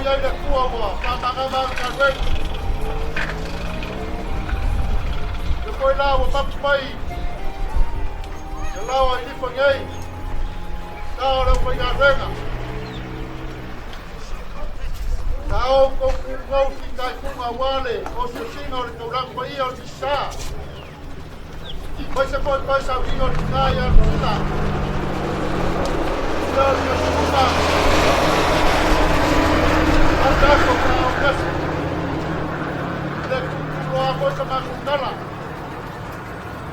i ai le Atua ua faamagama au i galuega. Lea foi la ua mapu mai le laoa i Lifa nei, sa o le aufaigaluega. Sa outou pugou fitaipuga aua le osiosiga o le taulaga paia o le Sisa. Aemaise foi toe sauniga o le tina ia Lusila. Lea o le tausiuga. Au le aso pe a o aso. E le tuutuuloa foi sa matou tala.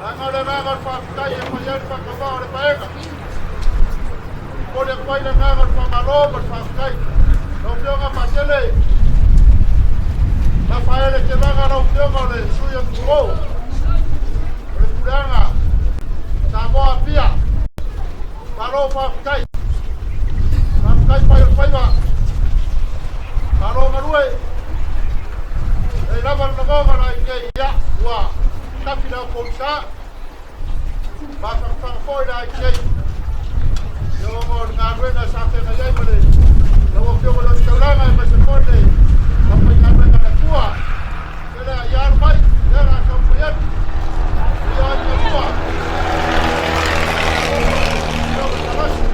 Leaga o le agaga o le faafetai e fai ai le faatauvaa o le vaega. Momoli atu ai le agaga o le faamalo ma le faafetai. Lau Afioga Patele, Rafaele Tevaga, lau Afioga o le sui o Tuo, o le Puleaga, Samoa Apia. Malo faafetai. Faafetai fai o le faiva. Malo galue. E lava le lagona la i nei ia ua tafi le au sa. Mafanafana foi le IK i ona o le galuega sa feagai ai ma le lau Afioga i le Ositaulaga aemaise foi le aufaigaluega a le Atua. Tele a ia alu mai, lea o le a taumafai atu. Ia ai Atua. Afioga Talasi,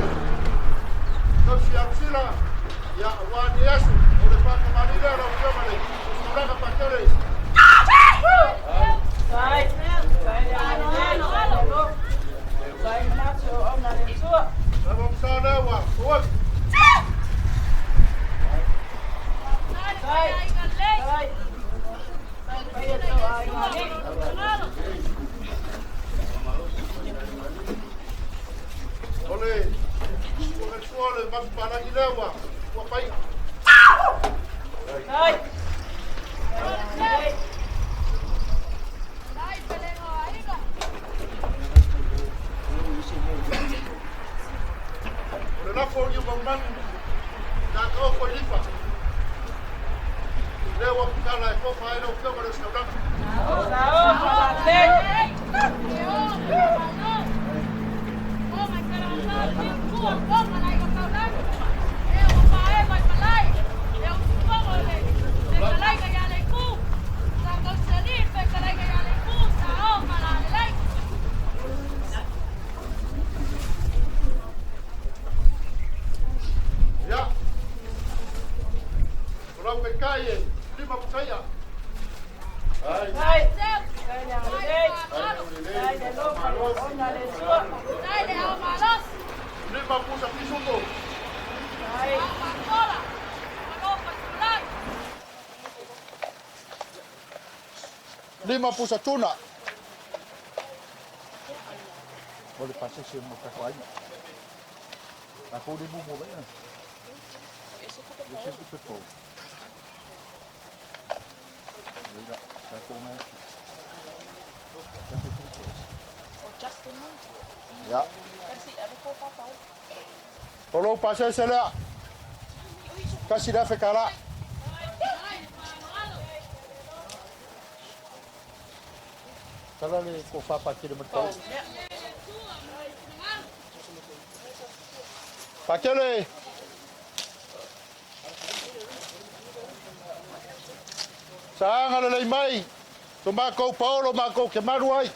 Tausi Alusila, ia aua nei aso o le faatamalii lea lau Afioga i le Ositaulaga Patele. O le suagasua o le mafupalagi lea ua paia. O le lafo o Niumaumanu na taofo i Lifa. Lea ua putala e tofa ai lau Afioga i le Ositaulaga. Ia, o lau taitai e lima pusaia. Lima pusa pisuto. Lima pusa tuna. O le pasese mo ka aiga. A ko le mo mo le. Ese ku pe pou. Ia. O lou pasese lea. $1,000. Tala le kofa Pakele ma le tau. Pakele! Sa agalelei mai to makou paolo makou ke malu ai.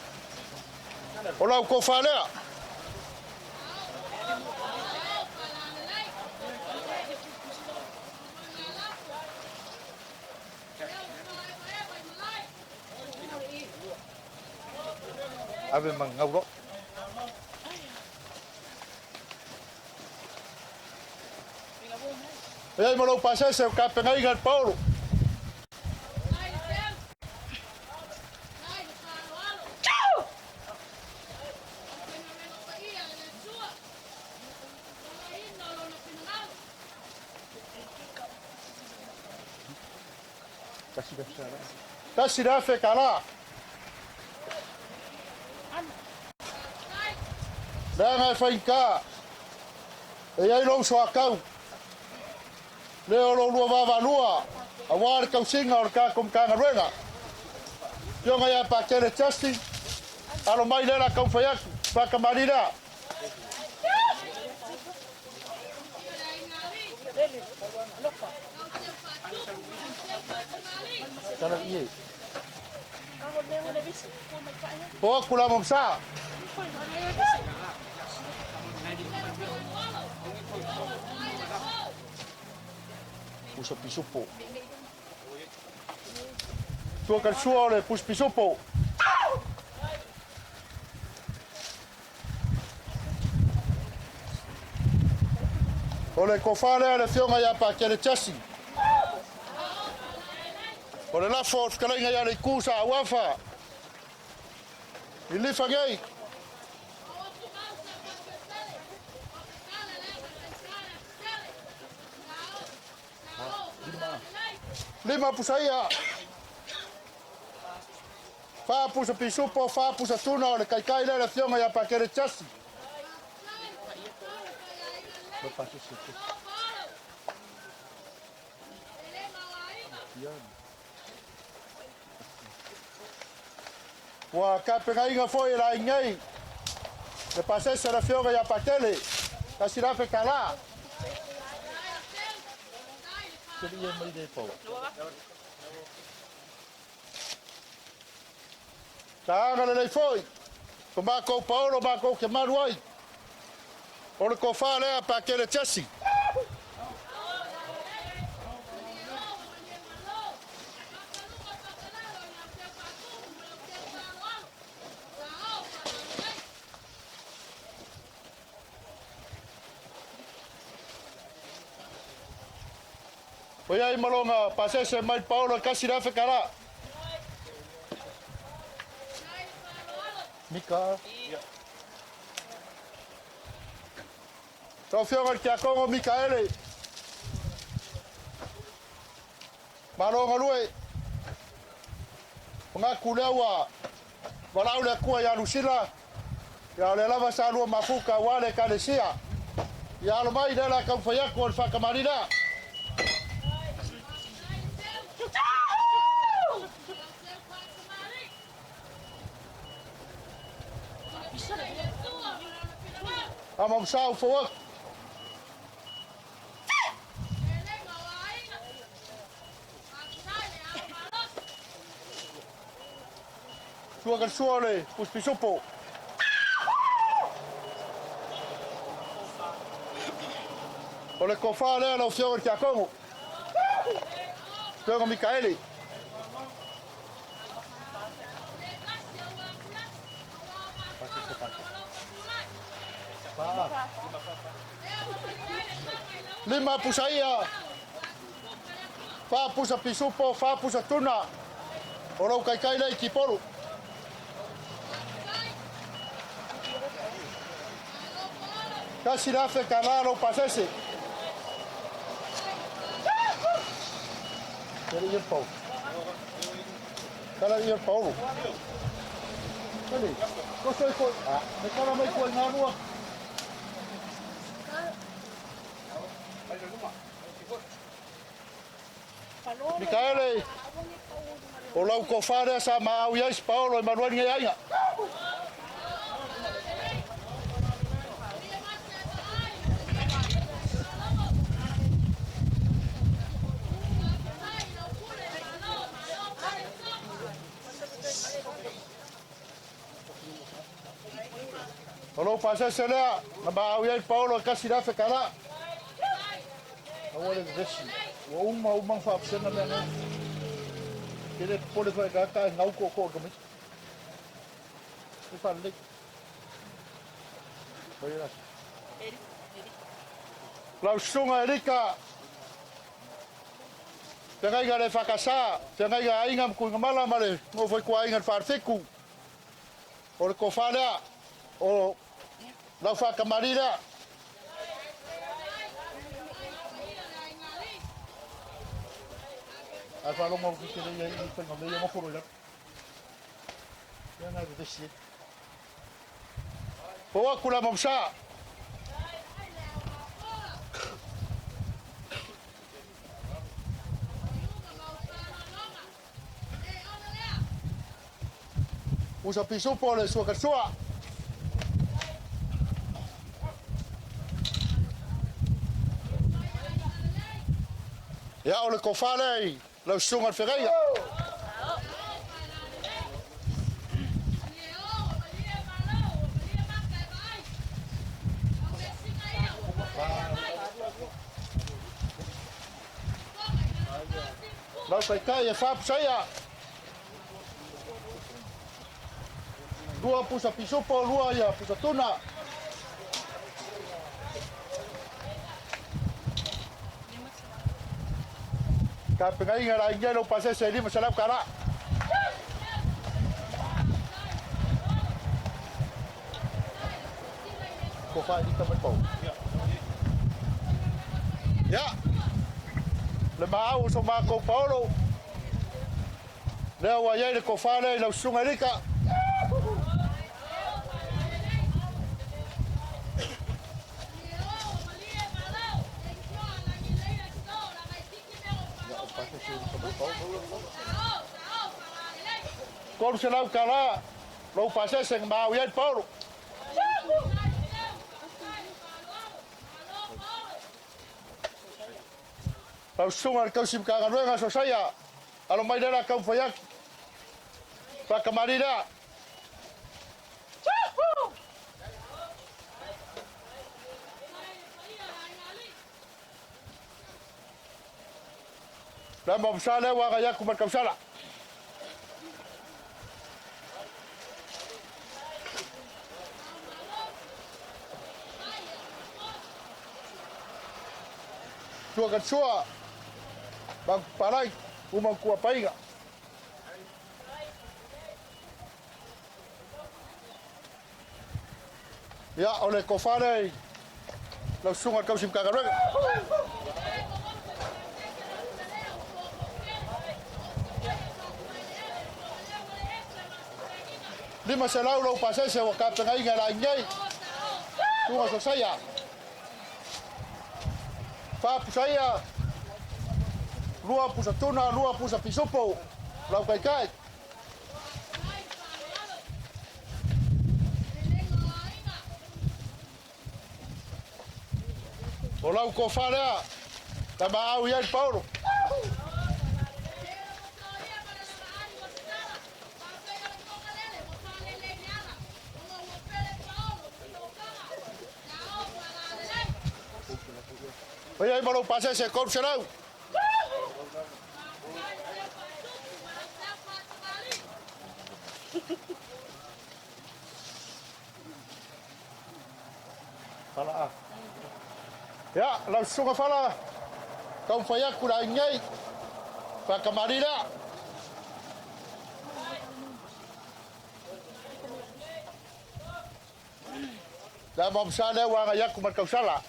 O lau kofa lea. Ave ma gauro. E ai ma lou pasese o kapenaiga le Paolo. $1,000. Leaga e faigata e i ai lou soatau, le o lo lua vaavaalua aua le tausiga o le tatou Matagaluega. Afioga ia Patele Justin, alo mai lea la taumafai atu, faatamalii lea. O kula mamsa. Pusa pisupo. Tua kalsua ole pus pisupo. O le kofa lea le fionga ia Pakele Chasi. O le lafo o le fetalaiga ia Leiku sa auafa. I lifa nei. Lima pusa ia. Fa pusa pisupo, fa pusa tuna o le kaikai lea le afioga ia Pakele Chasi. Ua tapenaina foi e le aiga nei le pasese a le afioga ia Patele, $1,000. Sa agalelei foi ko makou paolo makou ke malu ai. O le kofa lea Pakele Jesse. Ua i ai ma lona pasese mai paolo e $1,000. Mika. Lau Afioga i le Tiakono Mikaele. Malo galue. Manatu lea ua valaau le Atua ia Lusila, ia o lea lava sa lua mafuta aua le Ekalesia. Ia alo mai lea o le a taumafai atu o le faakamali lea. Amamsau fou atu. Sua ka sua le puspisopo. O le kofa lea lau Afioga i le Tiakono. Afioga Mikaele. Lima pusa ia. Fa pusa pisupo, fa pusa tuna. O lou kaikai lea i Tipolu. $1,000 lou pasese. Kala ia Paulo. Kala ia Paulo. Kale, ko soi ko. Ah, me kala mai ko ngā rua. Mikaele, o lau kofa lea sa maau i ai Paolo e maluani ai aiga. O lou pasese lea na maau i ai Paolo e $1,000. Aua le vevesi. Ua uma uma ona faapusega mea nei. Ke le popole foi tagata e gau tootoo i tamaiti. E faalelei. Lau susuga Erika, feagaiga le EFKS, feagaiga aiga ma Tuigamala ma le nofo i tuaaiga i le Falefitu. O le tofa lea, o lau faakamali lea. Ae faalogo atu ke le ia i faiga mea ia nofo loa i lalo. Ia na e vevesi ai. Pau atu le amamsa. Usa pisupo le sua kasua. Ia, o le tofa lea i lau susuga i le feagaiga. Lau taitai e faapusaia. 2 pusa pisupo, 2 ia pusa tuna. Tapegaiga la ingai lau pasese e 500 tala. Ko whae lita mai pau. Ia, le maau o so mākou Paolo. Lea ua iai le kofa lea i lau susuga i lika. 300 tala, lou pasese nga maau iai Paolo. Lau susuga i le tausi Matagaluega Sosaia, alo mai lea la tau fai atu. Whakamari lea. La mabsa lea ua agai atu ma le tausala. Sua ka sua, bang palai, umang kua paiga. Ia, o le tofa lea i lau susuga i le tausi Matagaluega. 500 lou pasese ua tapenaina e le aiga nei. Susuga Sosaia. 4 pusa ia, 2 pusa tuna, 2 pusa pisupo, lau taitai. O lau tofa lea, na maau i ai le Paolo. Faia ai ma lou pasese e 300. Fala a. Ia, lau susuga Fala, taumafai atu le aiga nei. Faakamali lea. Le ama lea ua agai atu ma le tausala.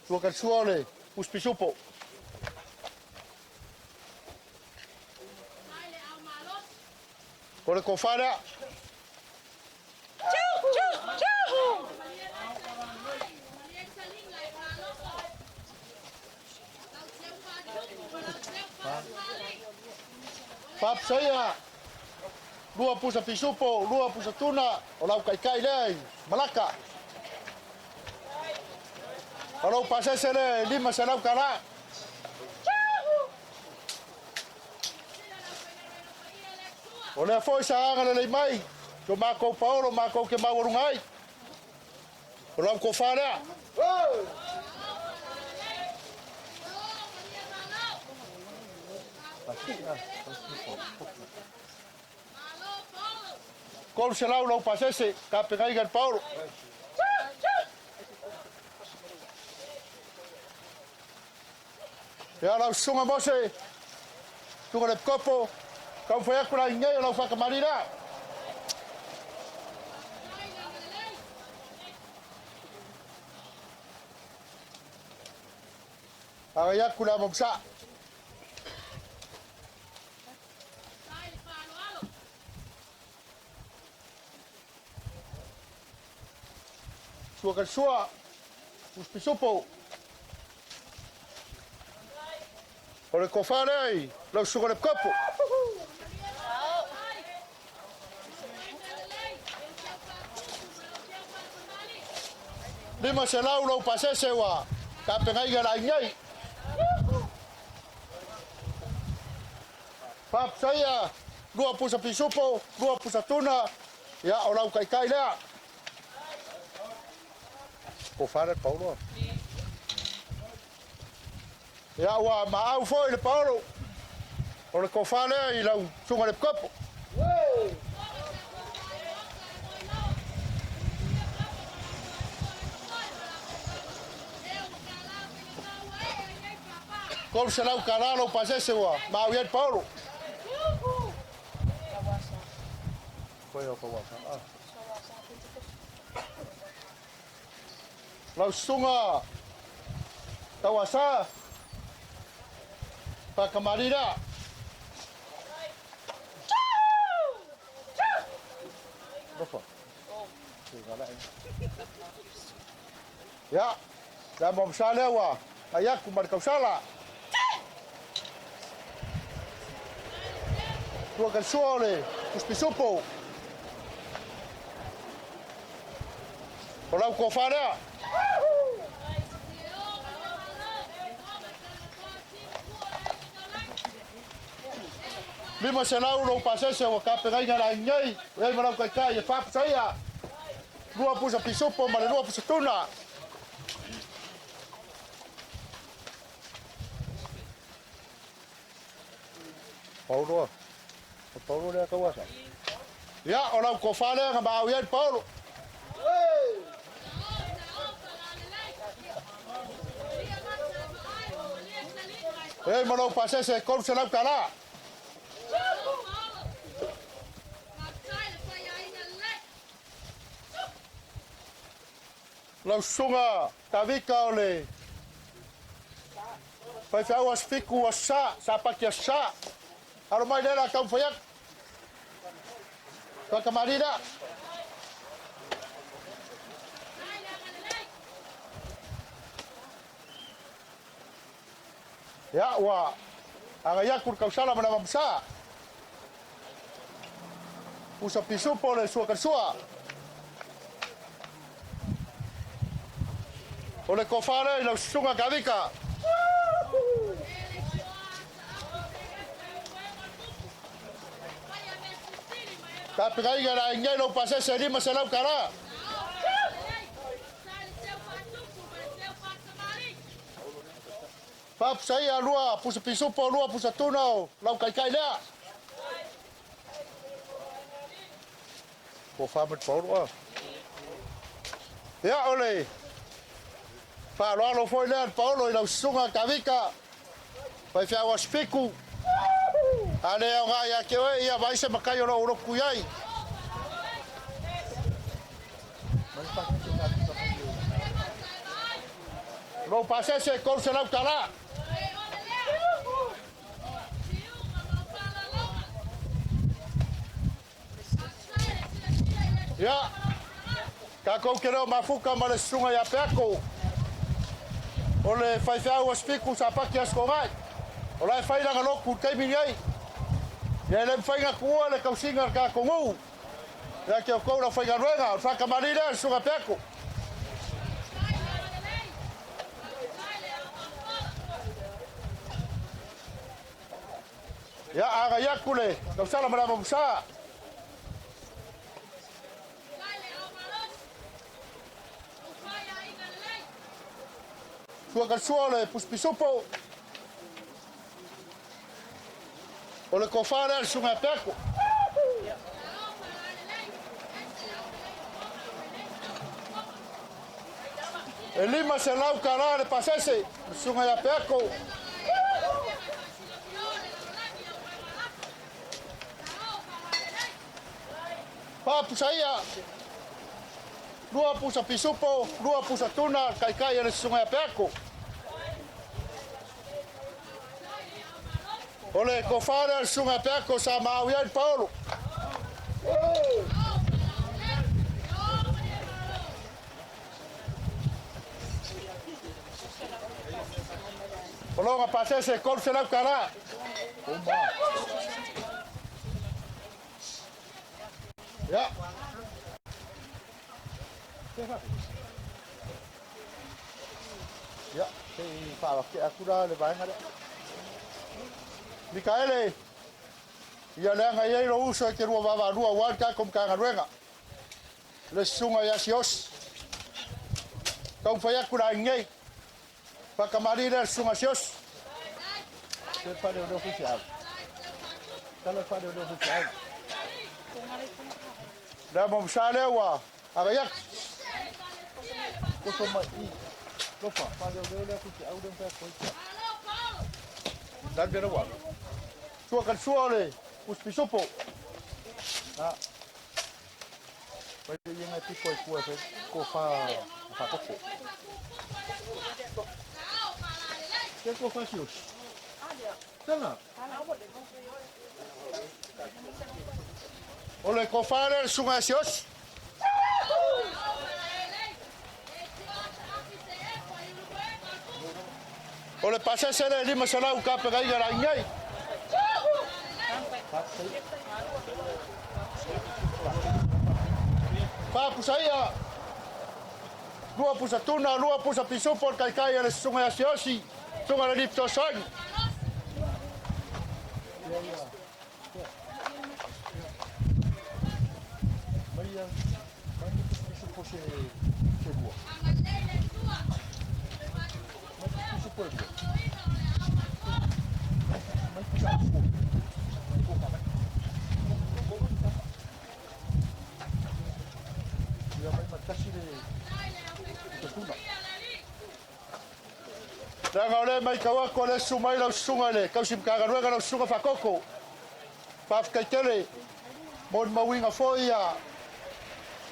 Sua ka sua o le uspisupo. O le kofa lea. Faapusaia, 2 pusa pisupo, 2 pusa tuna, o lau kaikai lea i Malaka. O lou pasese lea e 500 tala. O lea foi sa agalelei mai, so mākou Paolo, mākou ke maualuga ai. O lau kofa lea. 300 lau pasese, tapenaiga le Paolo. Ia lau susuga Mose, susuga le Kopo, taumafai atu la inei o lau whakamari lea. Agai atu le ama msa. Sua ka sua, uspisupo. O le kofa lea i lau susuga le Kopo. 500 lou pasese ua tapenaina e le aiga nei. Faaputaia, lua pusa pisupo, lua pusa tuna, ia o lau taitai lea. Po fa le Paulo. Ia ua maau foi le Paulo. O le tofa lea i lau susuga le Kopo. 300 tala lou pasese ua maau i ai le Paulo. Lau susuga Tauasa Pakamarira. Lofa. Ia, le amo amsa lea ua ai atu ma le tausala. Tua kalsua o le Tusipisupo. O lau tofa lea. 500 lou pasese ua tapenaina le aiga nei, e ai ma lau taitai e faapusaia. Lua pusa pisupo ma le lua pusa tuna. Paulo, o Paulo lea tauasa. Ia, o lau tofa lea na maau i ai le Paulo. E ai ma lou pasese e 300 tala. Lau susuga Tavita o le faifeau aso fitu aso sa, sapati aso sa. Alo mai lea la taumafai atu. Faatamalii lea. Ia, ua agai atu le tausala ma le avamasa. Pusa pisupo le sua kasua. O le tofa lea i lau susuga Tavita. Tapenaina le aiga nei lou pasese e 500 tala. Faapusaia lua pusa pisupo lua pusa tuna o lau taitai lea. Ua fa mai Paulo a. Ia o le faaaloalo foi lea Paulo i lau susuga Tavita. Faifeau aso fitu. A le aoga ia te oe, ia vaai se matai o lo o lotu i ai. Lou pasese e 300 tala. Ia, tatou te leo mafuta ma le susuga ia Peato. O le faifeau aso fitu Sapati aso Toonai. O la e fai lana lotu i le taimi lenei. Ia e le mafai ona tuua le tausiga a le tatou nuu. Ia te outou le aufaigaluega, o le faatamalii lea le susuga Peato. Ia, agai atu le tausala ma le ava musa. Sua ka sua o le pusipisupo. O le tofa lea le susuga ia Peato. E 500 tala le pasese, le susuga ia Peato. Fa pusa ia, lua pusa pisupo, lua pusa tuna, taitai a le susuga ia Peato. O le tofa lea a le susuga ia Peato sa maau i ai le Paolo. O lona pasese e 300 tala. Ia. Ia, se i faatea atu la le vaega lea. Mikaele, ia leaga i ai lou uso e te lua vaavaalua aua le tatou Matagaluega, le susuga ia Siaosi. Taumafai atu le aiga nei, faatamalii lea le susuga Siaosi. Se faaleoleo faifeau. Tala faaleoleo faifeau. Le mo sa lea ua agai atu. Koso mai i. Lofa, faaleoleo lea faifeau lea mafai atu ai. Lale mea ua. Sua ka sua o le pusipisopo. Ah. Vai le ienga piko ai kua fe ko fa fa koko. Ke ko fa sios. Tala. O le kofa le susuga Sios. O le pasese le 500 kapegaiga la ingai. Fa pusa ia. Lua pusa tuna, lua pusa pisupo le kaikai a le susuga ia Siosi. Susuga le Liptosoani. Mai mai pisupo se se lua. Mai pisupo e lua. Mai pusa afu. Ia mai matasi le pusa tuna. Leaga o lea mai tau atu o le susu mai lau susuga i le tausi Matagaluega lau susuga Faakoko. Faafetai tele mo le mauiga foi ia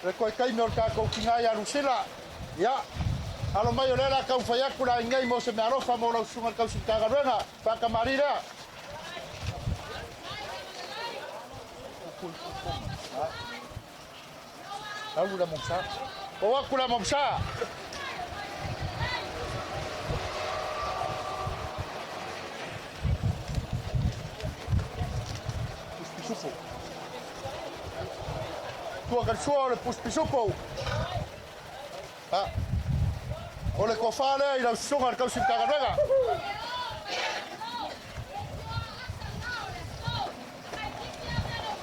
le toe taimi o le tatou tina ia Lusila. Ia, alo mai o lea la taumafai atu le aiga nei mo se meaalofa mo lau susuga i le tausi Matagaluega. Faatamalii lea. Alu la momsa. O aku la momsa. Puspisupo. Tua ka sua o le puspisupo. Ha. O le kofa lea i lau susuga le tausi Matagaluega.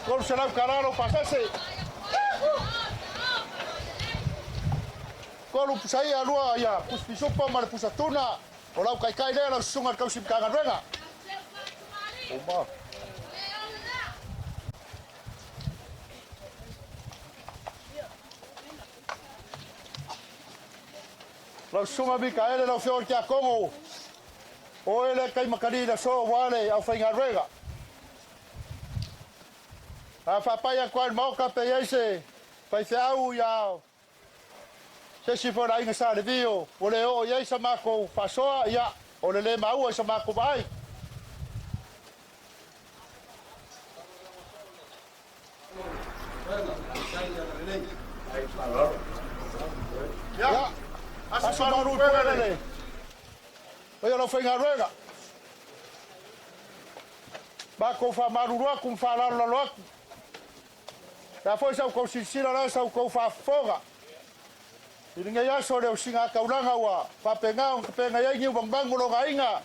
$300 lou pasese. Tolu pusa ia lua ia puspisupo ma le pusa tuna. O lau kaikai lea lau susuga le tausi Matagaluega. O ma. Lau susuga Mikaele lau afioga i le Tiakono. O oe lea kai makali i le aso aua le aufaigaluega. A faapai atu lava i le Maota pe i ai se faifeau ia se isi foi o le aiga Sa Levi ua le oo i ai sa matou faasoa, ia, o le le maua i sa matou vaai. Ia, aso malu i puega le paia o le aufaigaluega. Matou faamalulu atu ma faalalolalo atu. Le a foi sa outou silasila, o le a sa outou faafofoga i lenei aso le osiga taulaga ua faapena ona tapena i ai Niumanumagu lona aiga,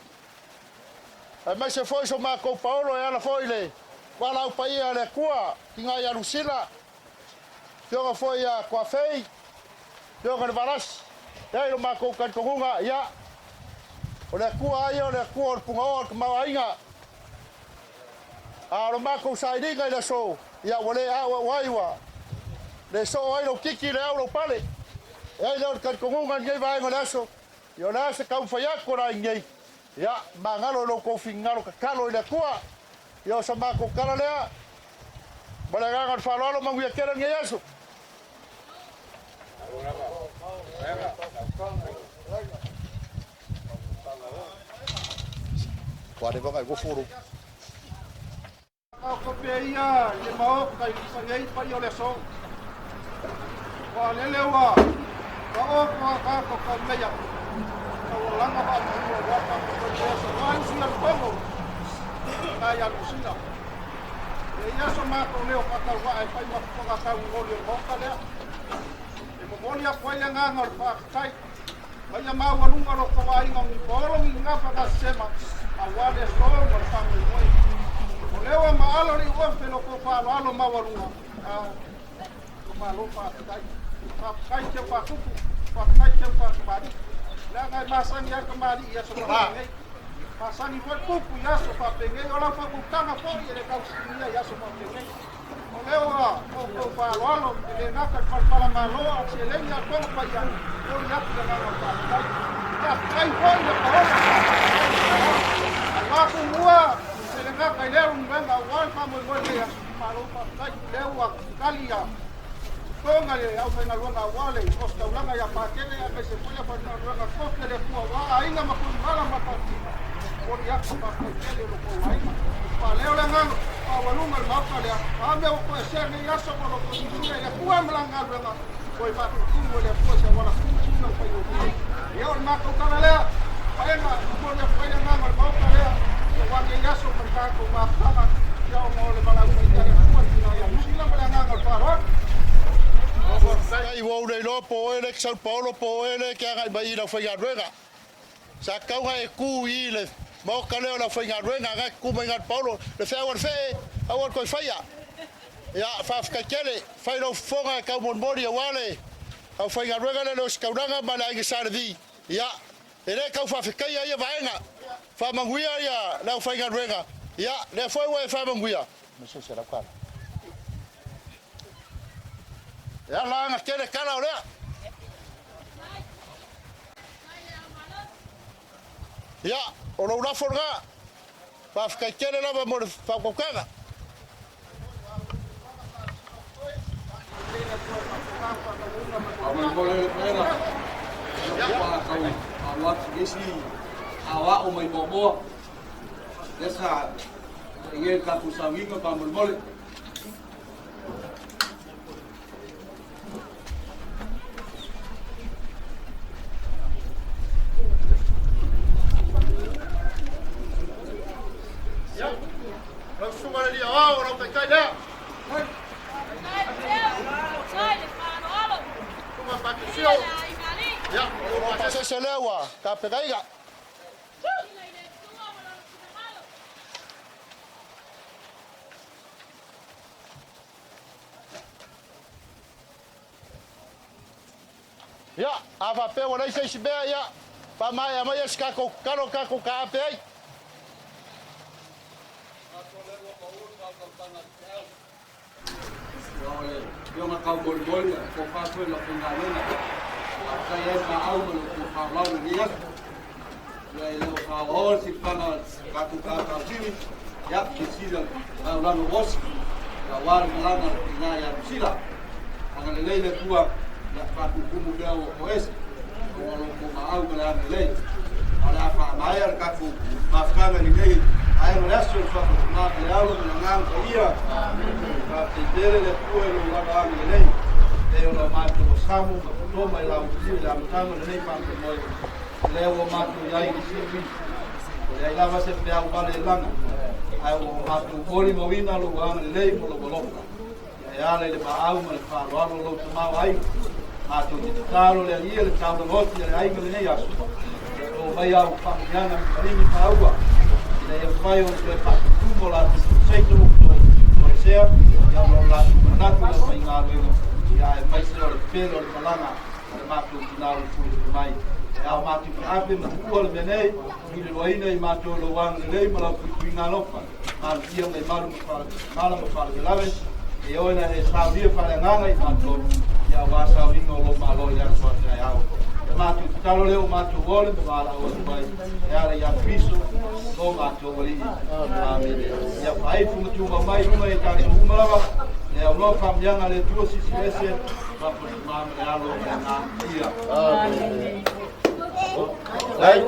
aemaise foi so matou paolo e ala foi i le valaau paia a le Atua, tina ia Lusila, afioga foi ia Tuafei, afioga i le Valasi, e ai lo matou talitonuga, ia, o le Atua lava ia o le Atua o le punaoa o le tamaoaiga. A o le matou sailiga i le aso, ia ua le a'ua'u ai, ua le soo ai lou titi i le au lou pale. E ai lea o le talitonuga i lenei vaega o le aso, ia o le a se taumafai atu o le aiga nei, ia magalo i lo outou finagalo tatalo i le Atua. Ia o sa matou tala lea, ma le agaga o le faaaloalo, manuia tele lenei aso. Ua leva ona e nofo lou. Ao pea ia i le Maota i fai ai paia o le aso. Ua lele ua taoto a tatou taumei atu. Taualaga faapalua ua tatou le aso. Ua usi ia le togo na ia Lusila. E ia so matou leo faatauvaa e fai ma fofoga tauigoli o le Maota lea. E momoli atu ai le agaga o le faafetai. Mai a maualuga lo tauaiga o ni paolo ni gafagasema auā le aso ma le faamoemoe. O lea ua maalo le iuga fe lo kou faaaloalo maualuga. A malo faafetai. Faafetai teu faatupu, faafetai teu faakamali'i. Leaga e masani ai kamali'i i aso faapenei. Masani foi tupu i aso faapenei. O lau faautautaga foi e le tausiligia i aso faapenei. O lea ua outou faaaloalo e le gata i le falefalamalo a o seleni a toga paia oli atu le agaga o le faafetai. Faafetai foi le paola auā tumua e le gata i lea lunuega auā le faamoemoe lenei aso. Malo faafetai. Lea ua tali ia toga le aufaigaluega auā le ositaulaga ia Patele aemaise foi aufaigaluega tofi a le Atua auā aiga ma Tulivala ma Tautina. Oli atu faafetai tele o lo tou aiga. Faaleo le agaga maualuga i le maota lea. A mea ua toesea nei aso ma lo tou silasila i le Atua ma lana galuega ua i faatutumu e le Atua se auala tuusina o faigofie. Ia o le matou tala lea, paega momoli atu ai le agaga o le maota lea, aua nei aso ma le tatou mafutaga, ia ona o le valaau paia a le Atua i le tina ia Lusila ma le agaga o le faaaloalo. Ai ua ou le iloa po o oe lea e te sau i le paolo po o oe lea e te agai mai i le aufaigaluega. Sa tatau ona e tu i le maota lea o le aufaigaluega na e te tu mai i le paolo, le feau a le fee, aua le toe faia. Ia, faafetai tele, fai lou fofoga e taumolimoli aua le aufaigaluega lea le ositaulaga ma le aiga Sa Levi. Ia, e le tau faafetaia ia vaega. Faamanuia ia le aufaigaluega. Ia, lea foi ua e faamanuia. E ala ana tele tala o lea. Ia, o lou lafo lena. Faafetai tele lava mo le faautautaga. Faamolemole le paega, ua tau alo atu i isi aoao mai muamua. Lea sa i ai le tatou sauniga faamolemole. Ia, lau susuga le alii aoao o lau taitai lea. Susuga Patricio. Ia, o le pasese lea ua tapenaina. Ia, a faapea ua leai se isi mea, ia, faamaea maia se tatou tatalo tatou taape ai. Ia o le afioga taumolimoli a tofa foi i lau faigaluega. Faafetai ai le maau ma le tou faaaloalo i lenei aso. Ia e le o saoaoa le silafaga a le tatou tautausili, ia silasila le taulaga o osi, ia aua le malaga a le tina ia Lusila. Agalelei le Atua, ia faatumutumu mea ua toese, ona o lo outou maau ma le agalelei. A o le a faamaea le tatou mafutaga i lenei aega o le aso i le suafa o le Tama ma le Alo ma le Agaga Paia. Faafetai tele le Atua i lou lava agalelei, e ona o matou asamu ma totoma i lau i le amataga o lenei faamoemoe, lea ua matou i ai i le siui. E leai lava se peau vale e laga, ae ua o matou molimauina lou agalelei ma lou alofa. Ia e ala i le maau ma le faaaloalo o lou tamaoaiga, matou te tatalo le Alii le taulaga oti a le aiga lenei aso, ia to mai au faamanuiaga ma maligi pāua, ina ia mafai ona toe faatutumu o latou seito ua toesea, ia ona o latou manatu i lau faigaluega, ia aemaise o le pele o le malaga a le matou tina o le pule mai. E ao matou feape ma tuua le mea nei, tuliloaina i matou lou agalelei ma lau puipuiga alofa, malutia mai malu ma mala ma faalavelave, e oe na e saunia faaleagaga i matou, ia aua sauniga o lou malo i le aso a taeao. E matou tatalo lea o matou ole ma valaau atu ai, e ala ia Keriso, lo matou Alii. Amene. Ia faaifu ma tumau mai i luga i tatou uma lava, le aunoa faamanuiaga a le Atua Silisili Ese, Papa le Tama ma le Alo ma le Agaga Paia. Amene. Lai.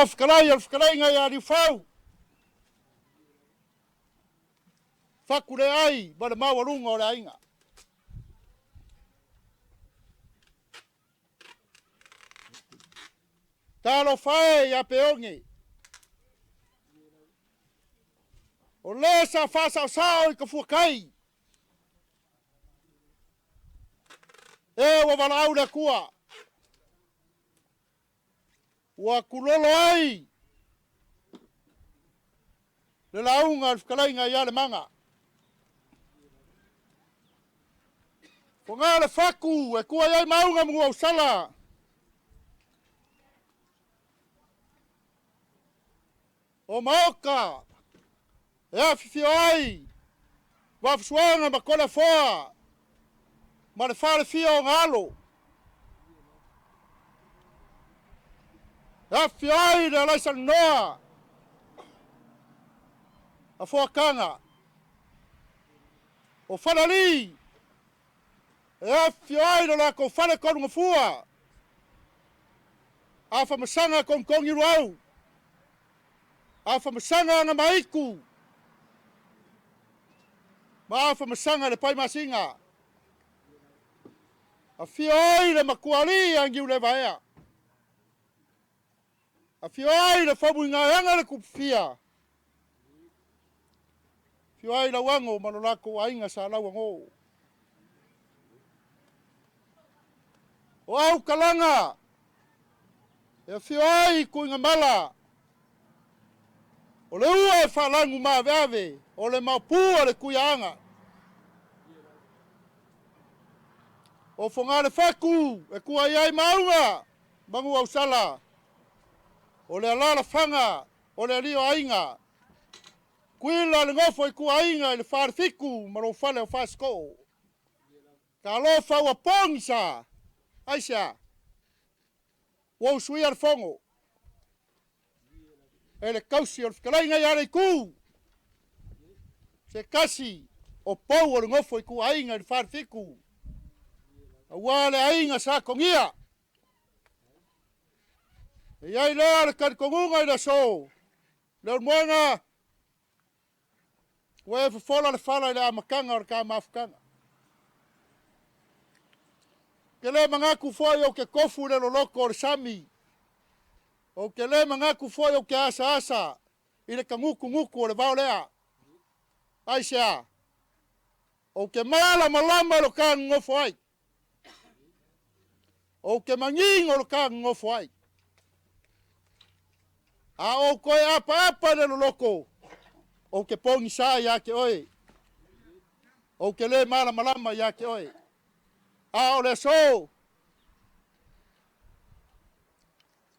Fofoga Fetalai o le fetalaiga ia Liufau, Fatuleai ma le maualuga o le aiga. Talofa e ia Peone, o le sa faasaosao i Tafuatai, e ua valaau le Atua, ua tulolo ai le lauga a le fetalaiga ia Lemaga. Fogaa le fatu e tua i ai Maauga ma Nuuausala, o Maota e afifio ai Vaafusuaga ma Toleafoa ma le falefia o ona alo. E afifio ai le Alaisalanoa a Foataga, o Falalii e afifio ai lo latou fale tolugafua, Afamasaga togitogiluau, Afamasaga Agamaitu ma Afamasaga le Paimasina. Afio ai le Matualii ia Niulevaea, afio ai le Faumuigaeaga le Tupufia, afio ai Lauano ma lo latou aiga Sa Lauano. O Autalaga e afio ai Tuigamala, o le ua e faalanu maaveave, o le maopu o le Tuiaana. O Fogalefatu e tua i ai Maauga ma Nuuausala, o le alaalafaga o le alii o aiga, Tuila le nofo a ituaiga i le Falefitu ma lou fale o Fasitoo. Talofa ua pogisa, aisea? Ua usuia le fono e le tausi o le fetalaiga ia Leitu, se tasi o pou o le nofo a ituaiga i le Falefitu, aua le aiga Sa Togia. E i ai lea o le talitonuga i le aso, Leulumoega, ua e fofola le fala i le amataga o le ta mafutaga. Ou te le manatu foi ou te tofu i le loloto o le sami, ou te le manatu foi ou te asaasa i le tagutugutu o le vao lea. Aisea? Ou te malamalama i lo ta nonofo ai. Ou te manino i lo ta nonofo ai. A ou toe apaapa i le loloto, ou te pogisa ia te oe. Ou te le malamalama ia te oe. A o le aso,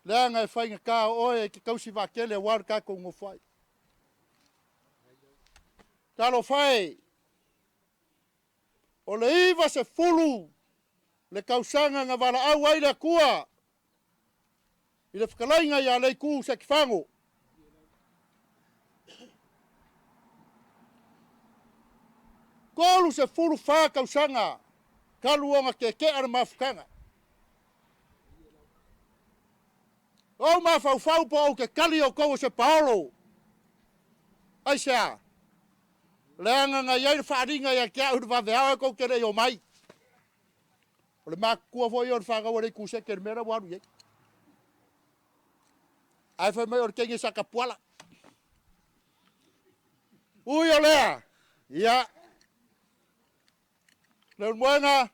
leaga e faigata o oe e te tausi vaatele aua lo tatou nonofo ai. Talofa e, o le 90 le tausaga na valaau ai le Atua i le fetalaiga ia Leitu Setifago. 34 tausaga talu ona tetea le mafutaga. Ou mafaufau po ou te tali outou o se paolo. Aisea? Leaga na i ai le faaaliga ia te au i le vaveao ae tou te le i omai. O le matutua foi ia o le fanau a le Itusete i le mea lea ua alu i ai. Ae fai mai o le teine Satapuala. Ui o lea, ia, Leulumoega,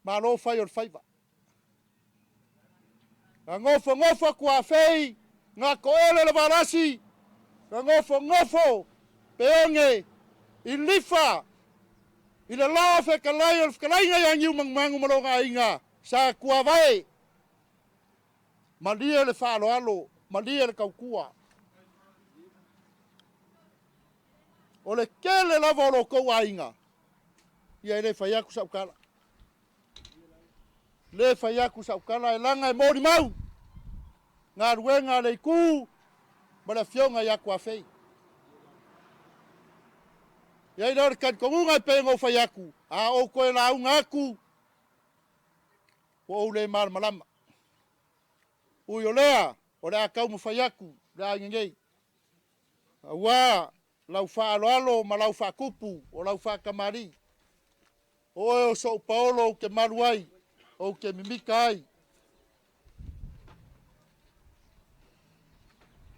malo fai o le faiva. Na nofonofo tuafei, na toele le valasi, na nofonofo Peone i Lifa, i le la fetalai o le fetalaiga ia Niumanumagu ma lona aiga, sa tuavae. Malie le faaaloalo, malie le tautua. O le tele lava o lo outou aiga, ia e le fai atu sau tala. Le fai atu sau tala, e leaga e molimau galuega a le Itu ma le afioga ia Tuafei. E i ai lea o le talitonuga e pei ona ou fai atu, a ou toe lauga atu, ua ou le malamalama. Ui o lea, o le a taumafai atu le aiga nei, aua lau faaaloalo ma lau faatupu o lau faatamalii. O oe o sou paolo ou te malu ai, ou te mimita ai.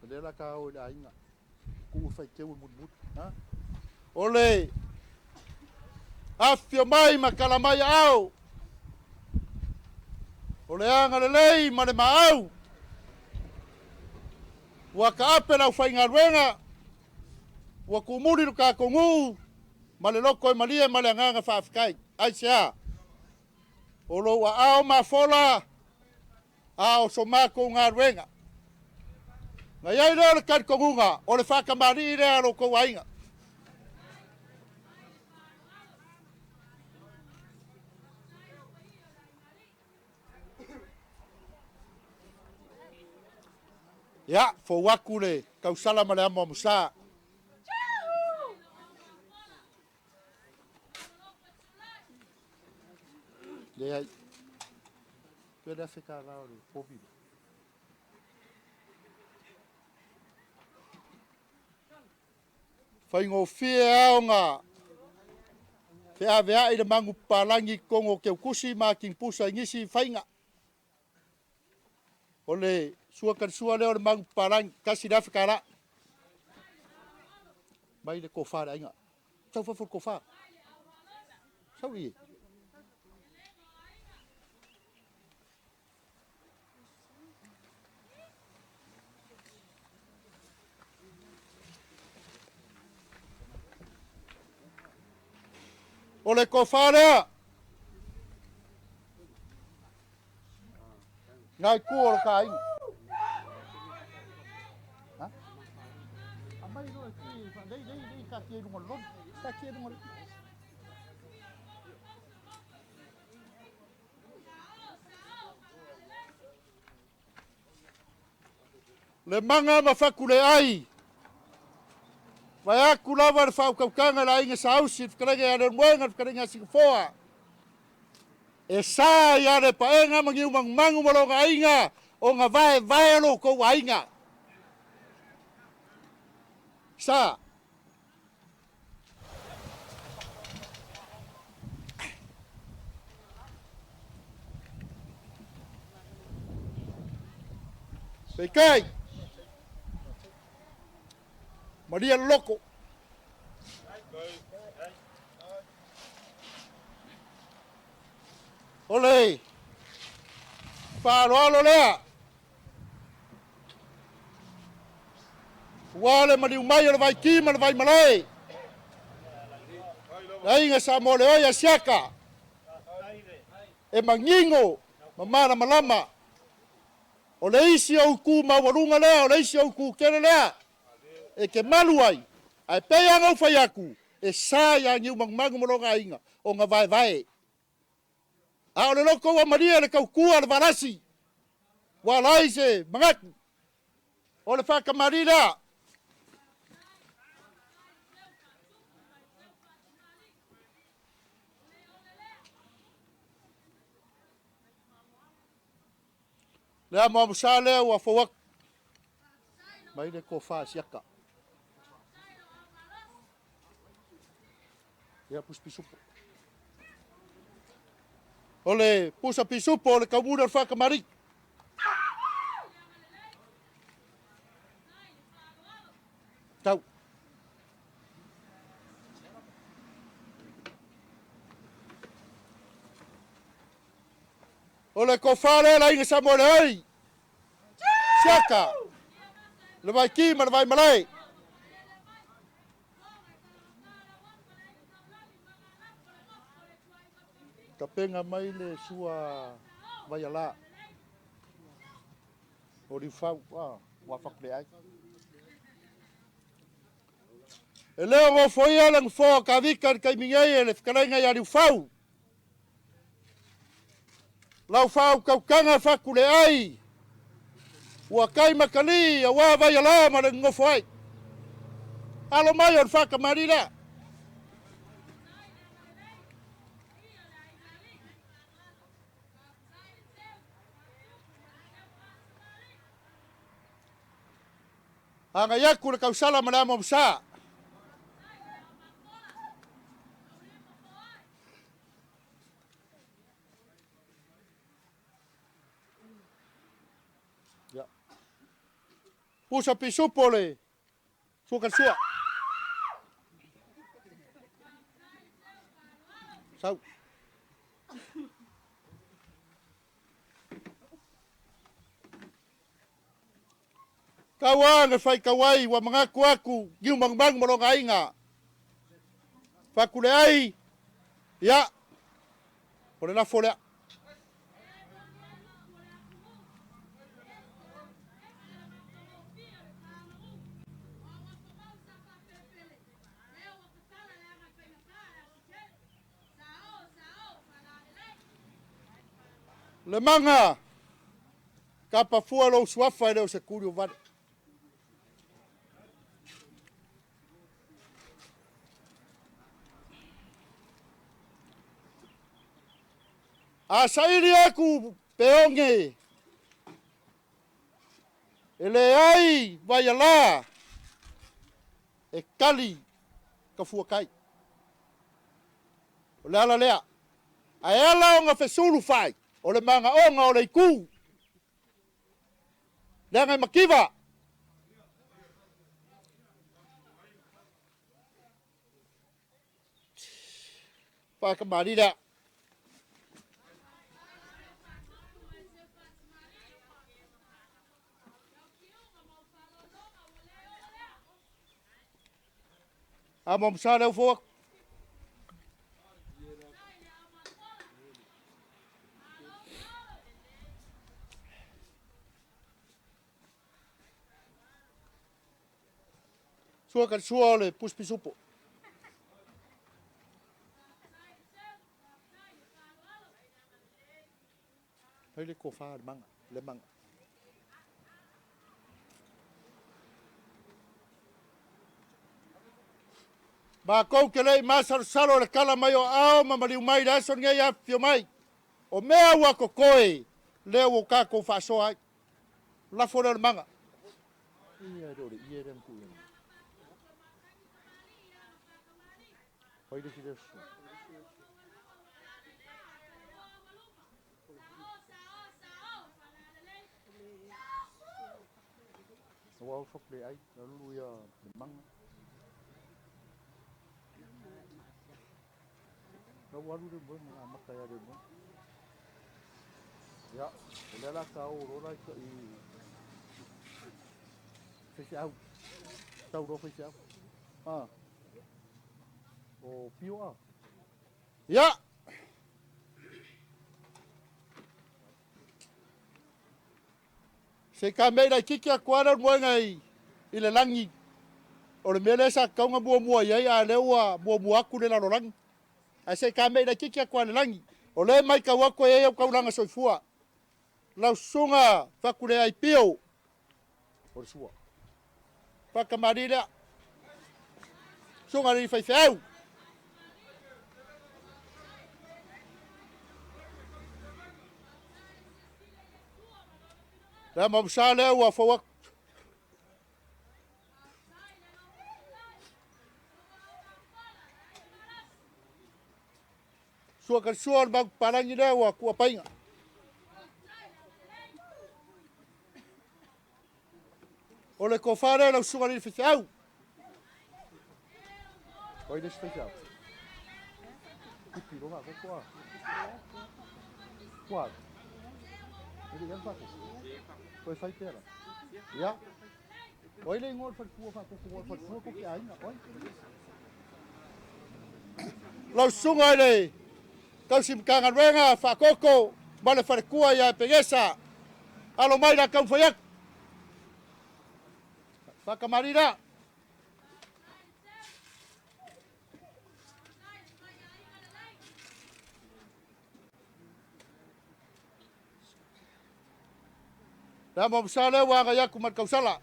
O lea la ta o i le aiga, tuu faiteu e mulimuli. Ha? O le afifio mai ma tala mai aao, o le agalelei ma le maau, ua taape le aufaigaluega, ua tumuli lo tatou nuu ma le loto e malie ma le agaga faafetai. Aisea? O lou aao mafola a o so matou galuega. Na i ai lea o le talitonuga, o le faatamalii lea a lo outou aiga. Ia, fou atu le tausala ma le amoamosa. Leai. Pe le afe tālā o le povi. Faigofie lava ona feaveai le manupapalagi i totonu o teutusi ma atinipusa i nisi faiga. O le sua talisua lea o le manupapalagi, $1,000. Mai le tofa a le aiga. Sau fafo le tofa. Sau i. O le tofa lea. Nai tu o le ta aiga. Ha? Amai loa ki, lei, lei, lei, taatia i luga o le loli. Taatia i luga o le... Le maga ma fatuleai. Vae atu lava le faautautaga i le aiga Saausi, le fetalaiga ia Leulumoega, le fetalaiga ia Siufoa. E sa ia Lepaega ma Niumanumagu ma lona aiga ona vaevae lo outou aiga. Sa. Peitai, malia le loto. O le faaaloalo lea, ua le maliu mai o le Vaiti ma le Vaimalae, le aiga Samoeleoi a Siaka, e manino ma malamalama. O le isi o utu maualuga lea, o le isi o utu tele lea, e te malu ai, ae pei lava ona ou fai atu, e sa ia Niumanumagu ma lona aiga ona vaevae. A o le loto ua malie le tautua a le Valasi, ua ala ai se manatu, o le faatamalii lea. Le amoamosa lea ua fou atu mai le tofa a Siaka. Ia pusa pisupo. O le pusa pisupo o le taumuli o le faatamalii. Tau. O le tofa lea le aiga Samoeleoi, Siaka, le Vaiki ma le Vaimalae. Tapena mai le sua vaiala o Liufau, ua fatuleai. E le o nofoia le nofoa o Kavika i le taimi nei e le fetalaiga ia Liufau. Lau faautautaga fatuleai ua tai matalii aua vaiala ma le nonofo ai. Alo mai o le faatamalii lea. Agai aku le kausala ma le amo sa. Ia. Pusa pisupo le sua ka sua. Sau. Tau a le fai tauai ua manatu atu niu manumanu ma lona aiga. Fakuleai, ia, o le lafo lea. Le maga, kapafua lou suafa e le o se tuli o vale. A saili aku peoge e leai vaialā e kali ka fuakai. O le ala lea. Ae ala ona fesulu fai, o le magaoga o le itu. Leaga e mativa. Fakamali lea. Amo msa leu fua. Sua ka sua o le puspisupo. Fai le kofa le manga, le manga. Makou ke lei masalosalo le kala mai o ao ma maliu mai le aso lenei afifio mai. O mea ua kokoe lea ua tatou faasoa ai. Lafo lea o le maga. Ia le o le ie lea ma tuu i ai. Fai le si lea sua. Ua au sople ai, la lulu ia le manga. La ua alu le moega na amata ia le moega. Ia, o lea la ka o lola i feseau. Tau loa feseau. Ah. O pio a. Ia. Se ka mei lai kiki aku ala moega i le lagi. O le mea lea sa kauga muamua i ai a lea ua muamua atu le lalolagi. Ae se ka mei lai kiki aku a le lagi. O lea mai kau aku e ai au kaulanga soifua. Lau susuga Fakuleai Pio. O le sua. Fakamali lea. Susuga le faifeau. Le mabusa lea ua fau atu. Sua ka sua o le magu palangi lea ua kua painga. O le kofa lea lau susuga le faifeau. Oi le faifeau. Pipi loga ko koa. Koa. Ele ia fa ko. Koe fai pera. Ia. Oi le ngol fa kua fa ko ko fa kua ko ke ainga oi. Lau susuga le tausi Matagaluega Faakoko ma le falekua ia Pegesa. Alo mai la kau fai atu. Fakamali la. Le amo msa lea ua agai aku ma le kausala.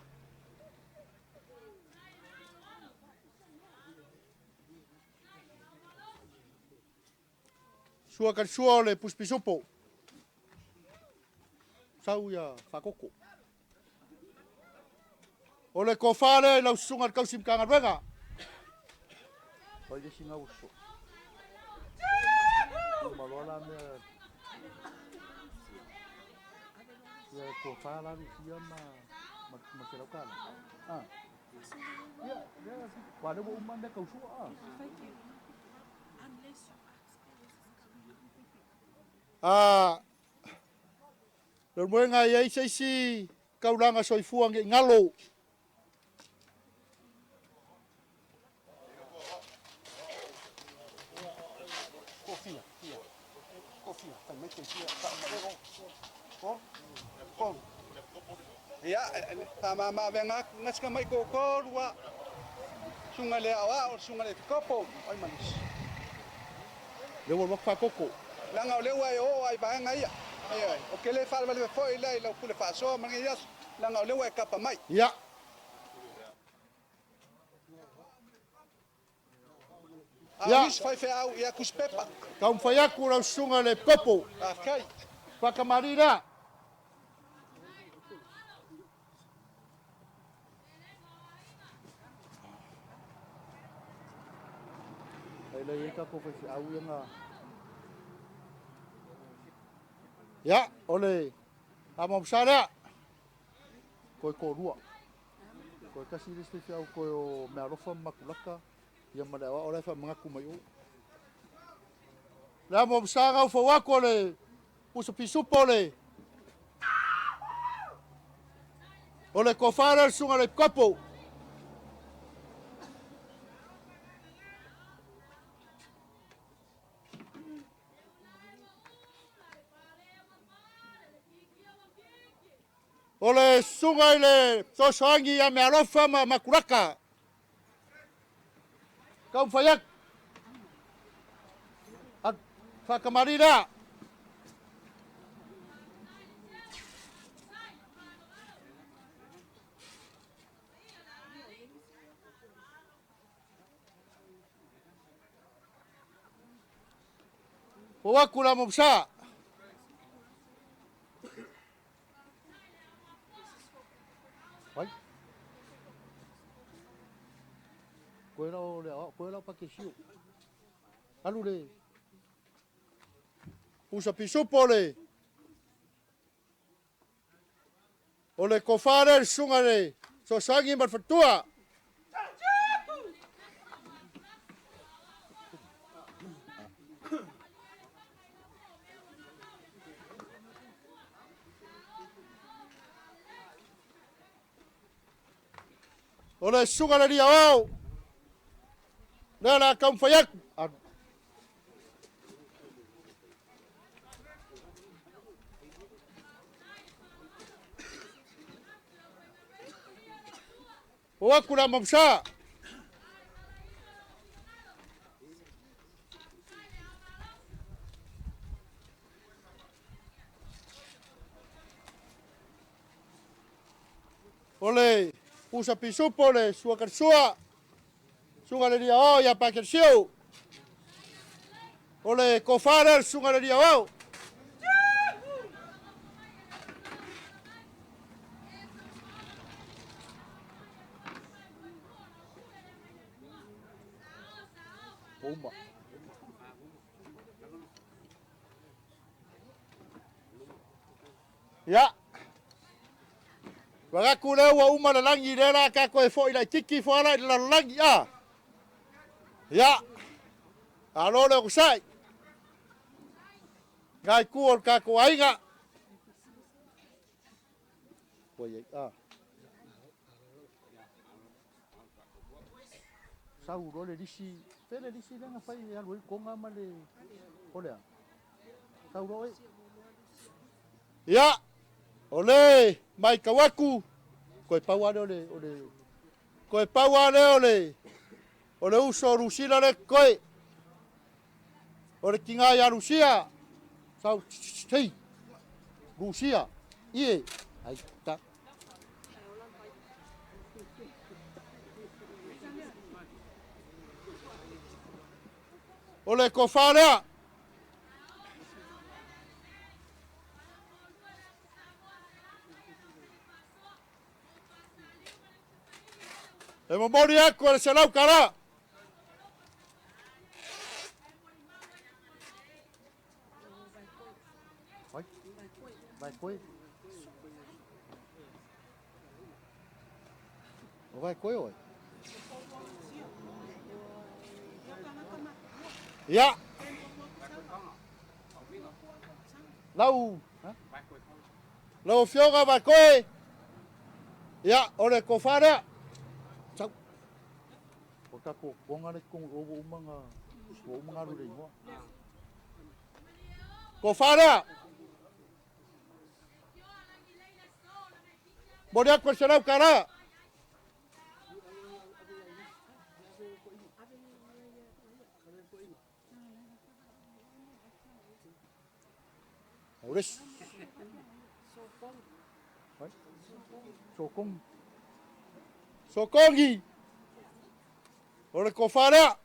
Sua ka sua o le puspisupo. Sau ia Faakoko. O le tofa lea i lau susuga i le tausi Matagaluega. Fai le isi gauso. Uma loa la mea. Ia tofa la Lucia ma se laukala. Ah. Ia, ia, wa le ua uma mea kausua. Ah. Ah, le moega i ai se isi kaulaga soifua nge galo. Ia, faamama-avega atu gasega mai toatolu a susuga i le aoao, le susuga i le epikopo ai ma nisi. Le ua alu atu faakoko. Leaga o lea ua e oo lava i vaega ia. Ioe, ou te le faalevaleve foi la i lau pule faasoa ma lenei aso, leaga o lea ua e kapa mai. Ia. A o Ia. nisi faifeau, ia tusipepa. Taumafai atu lau susuga i le epikopo. Faafetai. Faakamalii lea. Ai la i tatou faifeau ia na. Ia, o le amamasa lea. Toe toalua. Toe tasi le isi faifeau toe o Mealofa ma Makulaka. Ia ma le aoao la e faamanatu mai o. Le amamasa gaufau atu o le pusa pisupo o le o le tofa lea le susuga i le epikopo. O le susuga i le fesoasoani ia Mealofa ma Makulaka. Taumafai atu. Faakamalii lea. Fou atu le amamasa. Vai. Koe la o le aoao, koe la o Pakesio. Alu le. Pusa pisupo le o le tofa lea le susuga i le fesoasoani ma le faletua. O le susuga i le alii aoao lea o le a taumafai atu. Alu. Fou atu le amamasa. O le pusa pisupo le suakalasua, susuga i le alii aoao ia Pakelesio. O le tofa lea le susuga i le alii aoao. Ua uma. Ia. Manatu lea ua uma le lagi lea la tatou e foi laitiiti ifo ala i le lalolagi a. Ia. Malo le onosai. Ngai itu o le tatou aiga. Ua iai. Ah. Sau loa le lisi, fea le lisi lea na fai e alu ai le toga ma le o le a? Sau loa oe. Ia. O le matau atu Toe pau lava lea o le o le toe pau lava lea o le uso o Lusila lea e totoe. O le tina ia Lusia. Sau hei. Lucia. Ie. Ai ta. O le tofa lea. E momoli atu e le $100. Vai. Vai koe. O vai koe oe. Ia. Lau. Lau afioga Vaekoe. Ia, o le kofa lea. Sau. O tatou koga le tonu o ua uma ona ua uma ona alu i le igoa. Kofa lea. Momoli atu le $100. Auresi. Vai. Sokongi. Sokongi. O le kofa lea.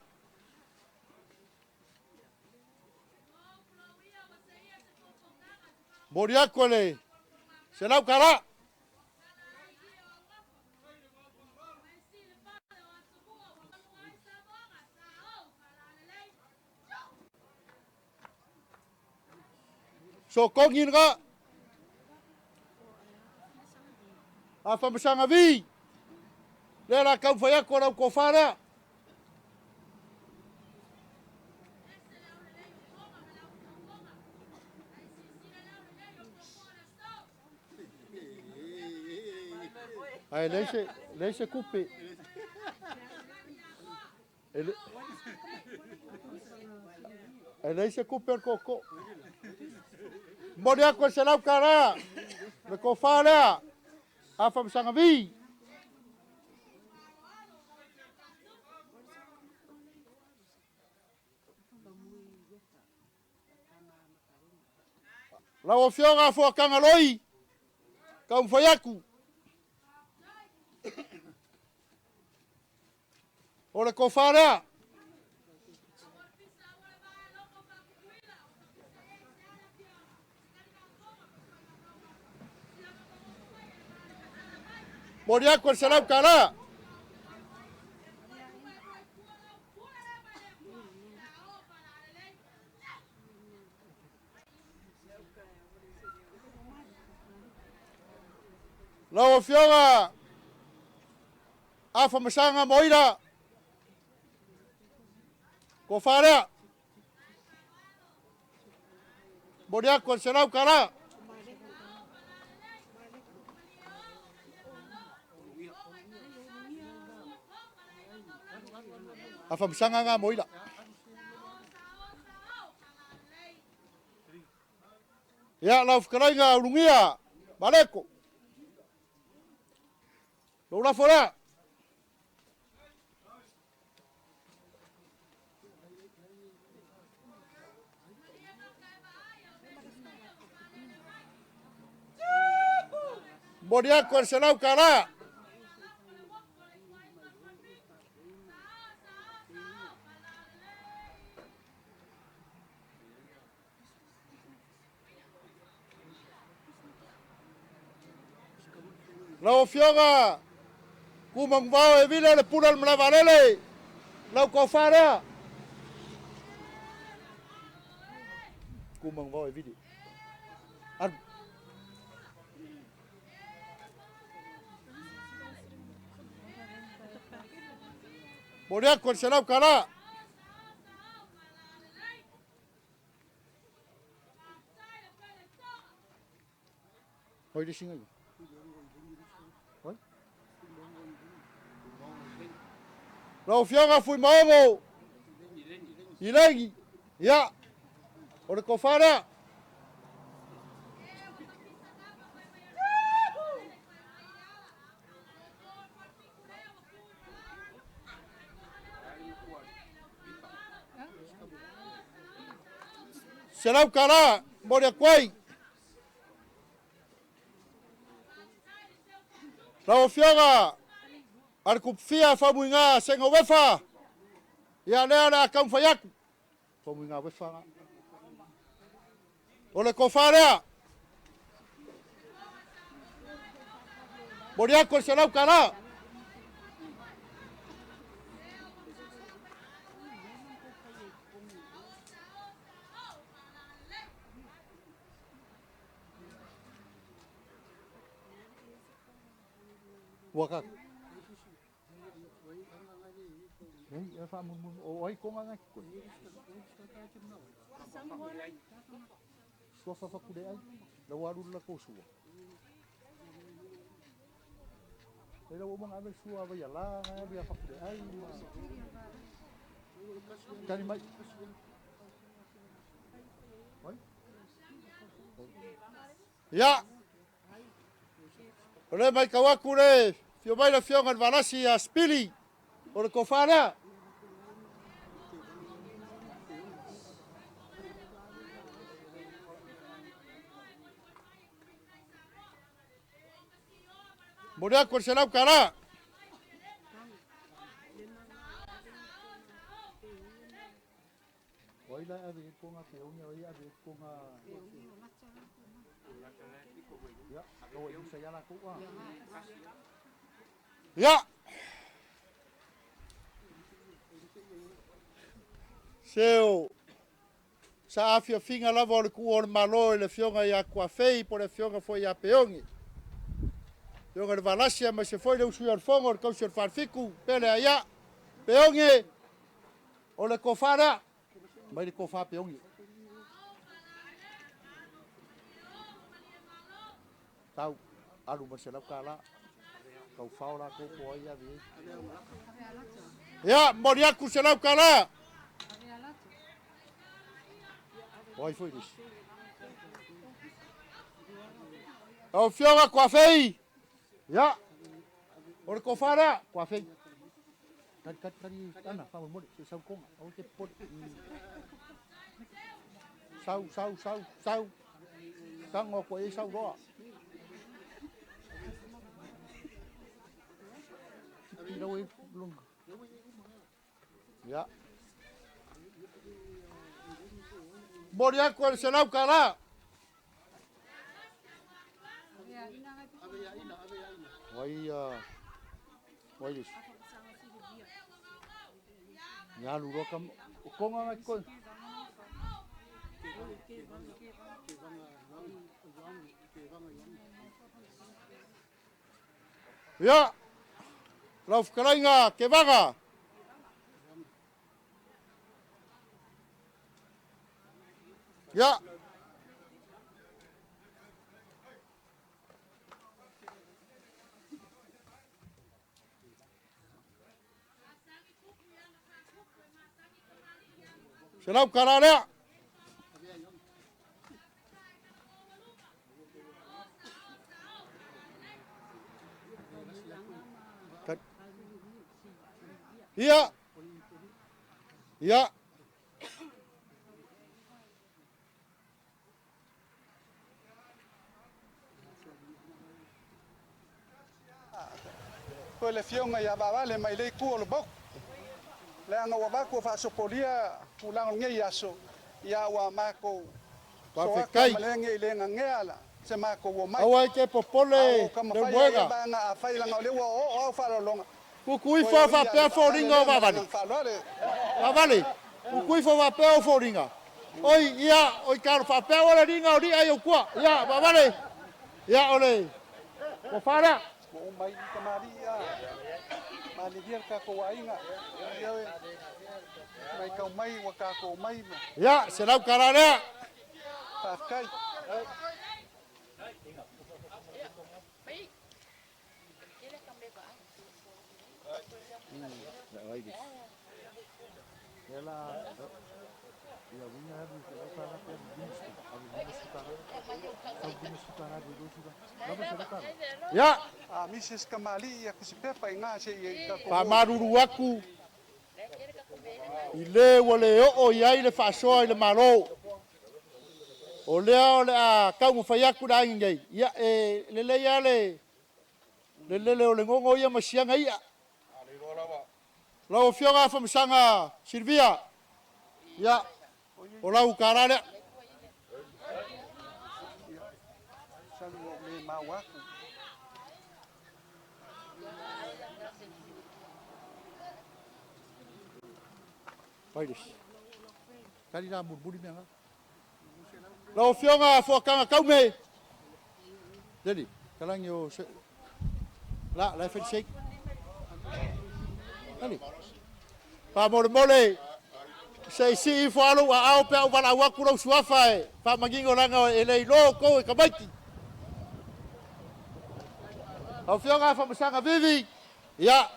Momoli atu le $100. Sokongi lena. Afamasaga Vi. Lea la taumafai atu o lau tofa lea. Ae leai se leai se tupe. E le E leai se tupe o le tootoo. Momoli atu le $100. Le tofa lea. Afamasaga Vi. Lau Afioga Fuakangaloi, taumafai atu. O le tofa lea. Momoli atu le $100. Lau Afioga Afamasaga Moira, tofa lea. Momoli atu le $100. Afamasaga ga Moira. Ia, lau fetalaiga Ulugia, Maleko. Lou lafo lea. Momoli atu le $100. Lau Afioga Tumaguvao e vile le pule o le malaevaalele. Lau tofa lea. Tumaguvao e vile. Alu. Momoli atu le $100. Oi le singa ia. Oi. Lau Afioga Fuimaogo Ilegi. Ia, o le tofa lea. $100 momoli atu ai. Lau Afioga Alikupufia Faumuiga Seigovefa. Ia lea o le a taumafai atu. Faumuiga wefa ga. O le tofa lea. Momoli atu le $100. Ua ka. Nei, e whaamunu, o ai konga ngai koe. Sua whawhakure ai, lau aru la ko sua. E lau omanga ave sua ave ia la, ngai ave ia whakure ai. Kani mai. Vai? Ia, o le mai kau aku le, fio mai le fionga le valasi a Spili, o le kofa lea. Momoli atu le $100. O ai la ave e konga te ongi, o ai ave e konga... Ia, o ai sa iala kou a. Ia, seo sa afiafiga lava o le kuua o le Malo i le afioga ia Kuafei po o le afioga foi ia Peogi. Afioga i le Valasi aemaise foi le usu i Alefono o le tausi o le Falefitu, Pele Aia, Peogi, o le tofa lea. Mai le tofa Peogi. Tau, alu ma $100. Kau whao la kou po ai ave ai. Ia, momoli atu $100. O ai foi lisi. Lau afioga Kuafei, Ia, o le tofa lea. Kuafei. Kari, kari, kari, ana, whaamomole, se sau konga, au te pole. Sau, sau, sau, sau. Tango koe e sau roa. Tipi rau e lunga. Ia, momoli atu le $100. Wai, wai lisi. Ia alu roa kam, o konga ngai koe. Ia, lau fetalaiga Kevaga. Ia, $100 lea. Ia, ia, Ko le fionga ia vavale mai le ku o le bok. Le anga ua vaku faasopolia tulaga o lenei aso ia ua makou soaka Faafetai. ma le ngei le gagea la se makou ua mai. Aua e te popole A o ka le mafai ai moega. vaega afai laga o lea ua oo au faalologa. Tutu ifo faapea foliga o vavale. Faaaloalo. Vavale, tutu ifo faapea o foliga. Oi, ia, oi kalo faapea o le liga o lia i aukua. Ia, vavale, ia o le tofa lea. Ua uma ai tamalii a malilia le tatou aiga ia mai kau mai ua tatou mai ma Ia, $100 lea. faafetai. Ia, wai lisi. Ia la, ia winga alu $100 pe alu 50, alu $50. Sau $50 alu 20. Lava $100. Ia, A Mrs. Kamali ia kusipepa i ngā se i tatou faamalulu atu i le ua le oo i ai le faasoa i le Malo. O lea o le a taumafai atu le aiga nei. Ia, e lelei lava le lele o le gogo ia ma siaga ia. Lau afioga Afamasaga Silvia, ia, o lau kala lea. Salu o le mau aku. Wai lisi. Kari rā murimuri mea ngā. Lau afioga Fuakaga Kaume, Leli, kalangi o se... La, la e fai le shake. Ali. Faamolemole, se i sii ifo lava lou aao pe a ou valaau atu lou suafa e faamanino leaga e le iloa outou e tamaiti. Lau Afioga Afamasaga Vivi, ia.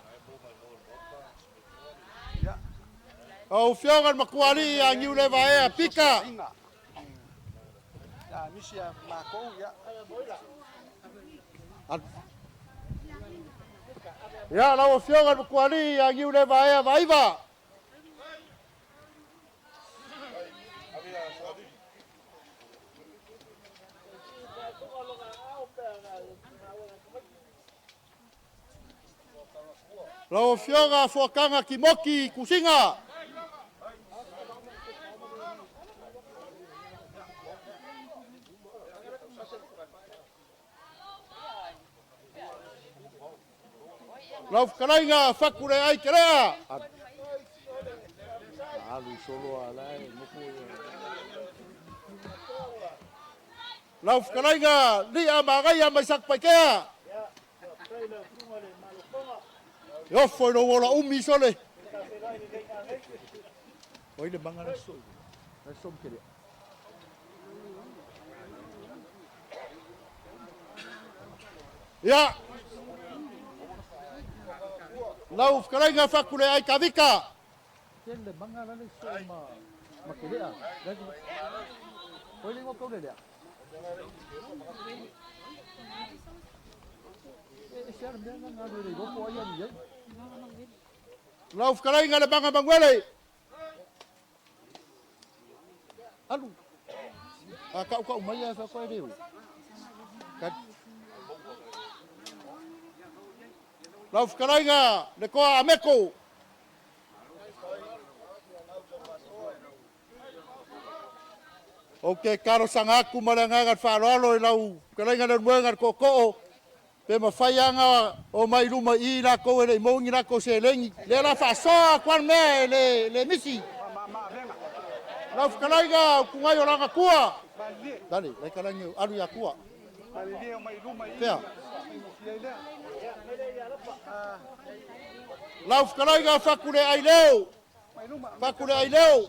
Lau Afioga i le Matuaalii ia Niulevaea Pita. Ia, lau Afioga i le Matuaalii ia Niulevaea Vaiva. Lau Afioga Fuataga Timoti Kusiga. Lau fetalaiga Fatuleai Kelea. Alu solo ala e nofo ia. Lau fetalaiga Lia Magaia mai Satupaitea. E ofo i lou ola umi sole. Oi le manga le so. Le so mkele. Ia. Lau fetalaiga Fatuleai Kavika. Tele manga la le so ma ma kelea. Oi le ngo le lea. E se ara mea ngā le ropo ai ai ai. Lau fetalaiga le manga manguele. Alu. A kau kau mai a fa koe reo. Lau fetalaiga le koa Ameko. Ou te talosaga atu ma le agaga faaaloalo i lau fetalaiga le Leulumoega le Tootoo, pe mafai lava ona omai i luma i i latou e le i maua ni latou seleni. Lea la faasoa atu lava le mea e le, le misi. Lau fetalaiga Utugai o Lagatua. Dale, lai kalagi alu ia tua. Fea. Lau fetalaiga Fatule Aileo. Fatule Aileo.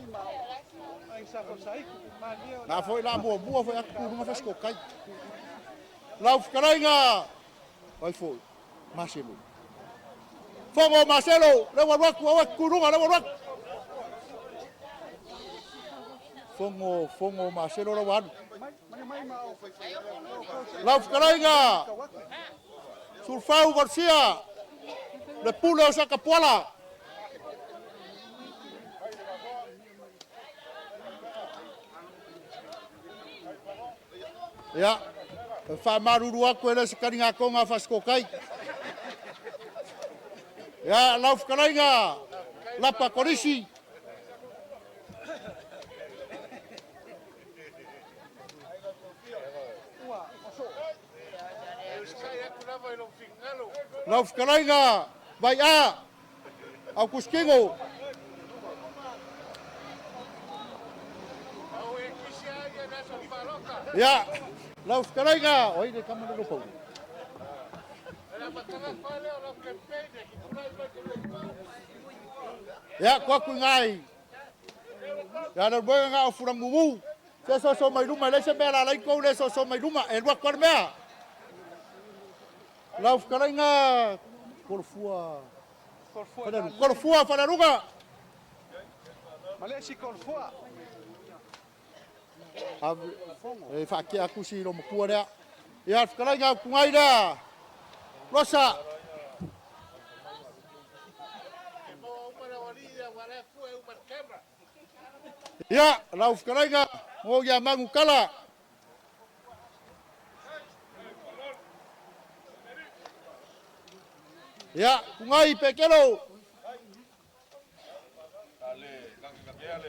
Na foi la muamua foi atu tuluga fasikokai. Lau fetalaiga ai foi Maselo. Fogo Maselo, le ua alu atu aua tuluga le ua alu atu. Fogo Fogo Maselo la ua alu. Lau fetalaiga Sulufau Valusia, le pule o Satapuala. Ia, e faamalulu atu e le se taligatoga a Fasitokai. Ia, lau fetalaiga Lapa Kolisi. Lau fetalaiga Vai'a Augustino. Ia, lau fetalaiga, oi le tama le lopau. Ia, ko aku ngai. Ia, le moega ngā o furangumu. Se so so mai luma, le se mea la lai kou le so so mai luma, e lua koa le mea. Lau fetalaiga Kolofua Kolofua Falealuga. Malesi Kolofua. E faakea atu si lo matua lea. Ia, fetalaiga Utugai lea. Losa. Ia, lau fetalaiga mo ia mangu kala. Ia, Tugai Pekelo.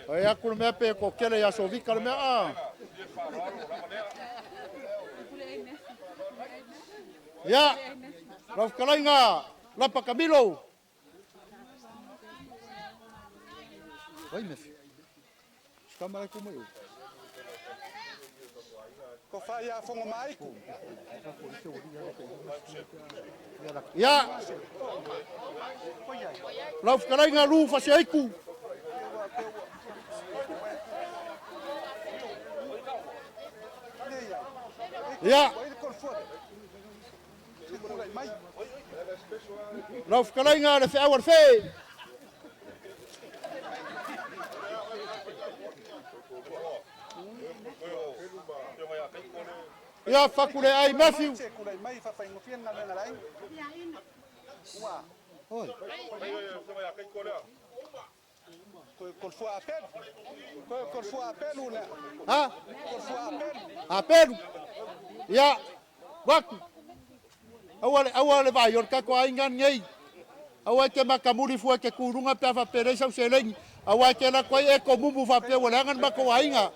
Ai aku le mea pe ko kele ia so vika le mea a. Ia, lau fetalaiga Lapa Kamilo. Vai mefi. Sikamara ku mai. Tofa ia Fogomaiku. Ia, lau fetalaiga Lu Fasiaiku. Ia, lau fetalaiga le Feau a le Fe. Ia Fakuleai Matthew. Ha? Apelu. Ia, Waku. Aua le, aua le vaai o le tatou aiga nei. Aua e te matamuli fua e te kuluga pe a faapea e leai sau seleni. Aua e te alu atu ai e tomumu faapea ua leaga le matou aiga.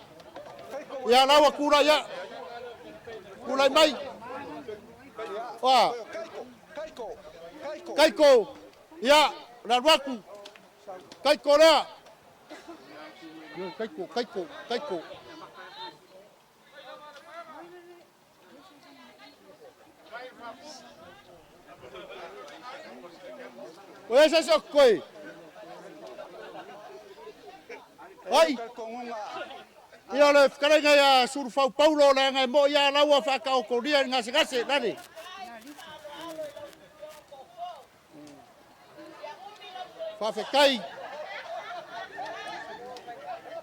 Ia la ua tulai a. Tulai mai. Oa. Kaiko. Ia, le alu atu. Kaiko lea. Kaiko, kaiko, kaiko. O ese se koe. Ai. Ia le fetalaiga ia Sulufau Paulo leaga e moi a laua faataotolia i le gasegase lale. Faafetai.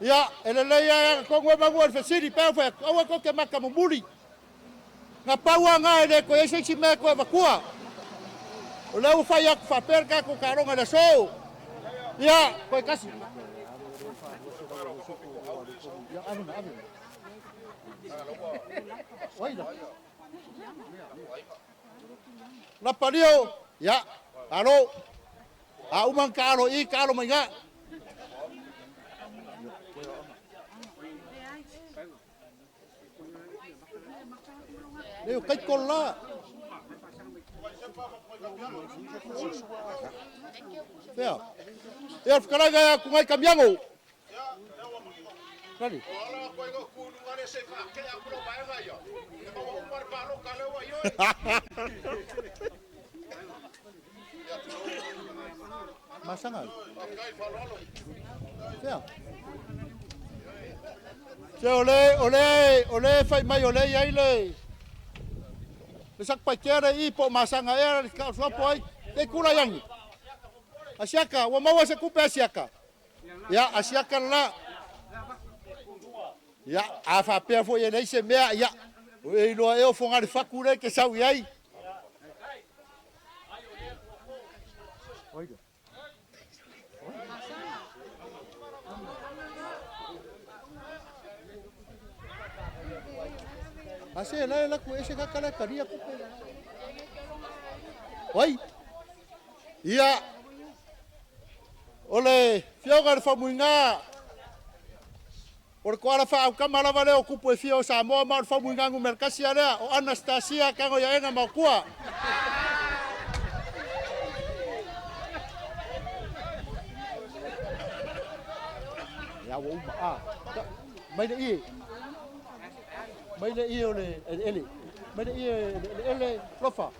Ia, e lelei lava e agatonu e maua i le fesili, pe afai atu, aua tou te mata mumuli. Na pau lava na e le toe i ai se isi mea e toe avatua. O lea ua fai atu faapea le tatou taaloga i le aso. Ia, toe tasi. Lapalio, ia, alo. A uma ona taalo i i, taalo mai ina. Leo kai kola. Fea. Ia whakaranga ia ku ngai kamiango. Rari. Masanga. Fea. Se o le, o le, o le fai mai o le i ai le, le Satupaitea le i po o Masanga ea le suapo ai, te kula iangi. Asiaka, ua maua se kupe Asiaka. Ia, Asiaka la. Ia, a faapea foi e leai se mea, ia, o e iloa ea o Fogalefatu lea e te sau i ai. A se la e laku ese ka kala karia kupe. Oi. Ia. O le fioga le famuiga O le koala faaaukama lava lea o kupu e fia o Samoa ma o le faumuiga numera tasi lava lea, o Anastasia Kagoiaega Maokua. Ia ua uma, a. Mai le ie. Mai le ie o le eleele. Mai le ie o le eleele, lofa.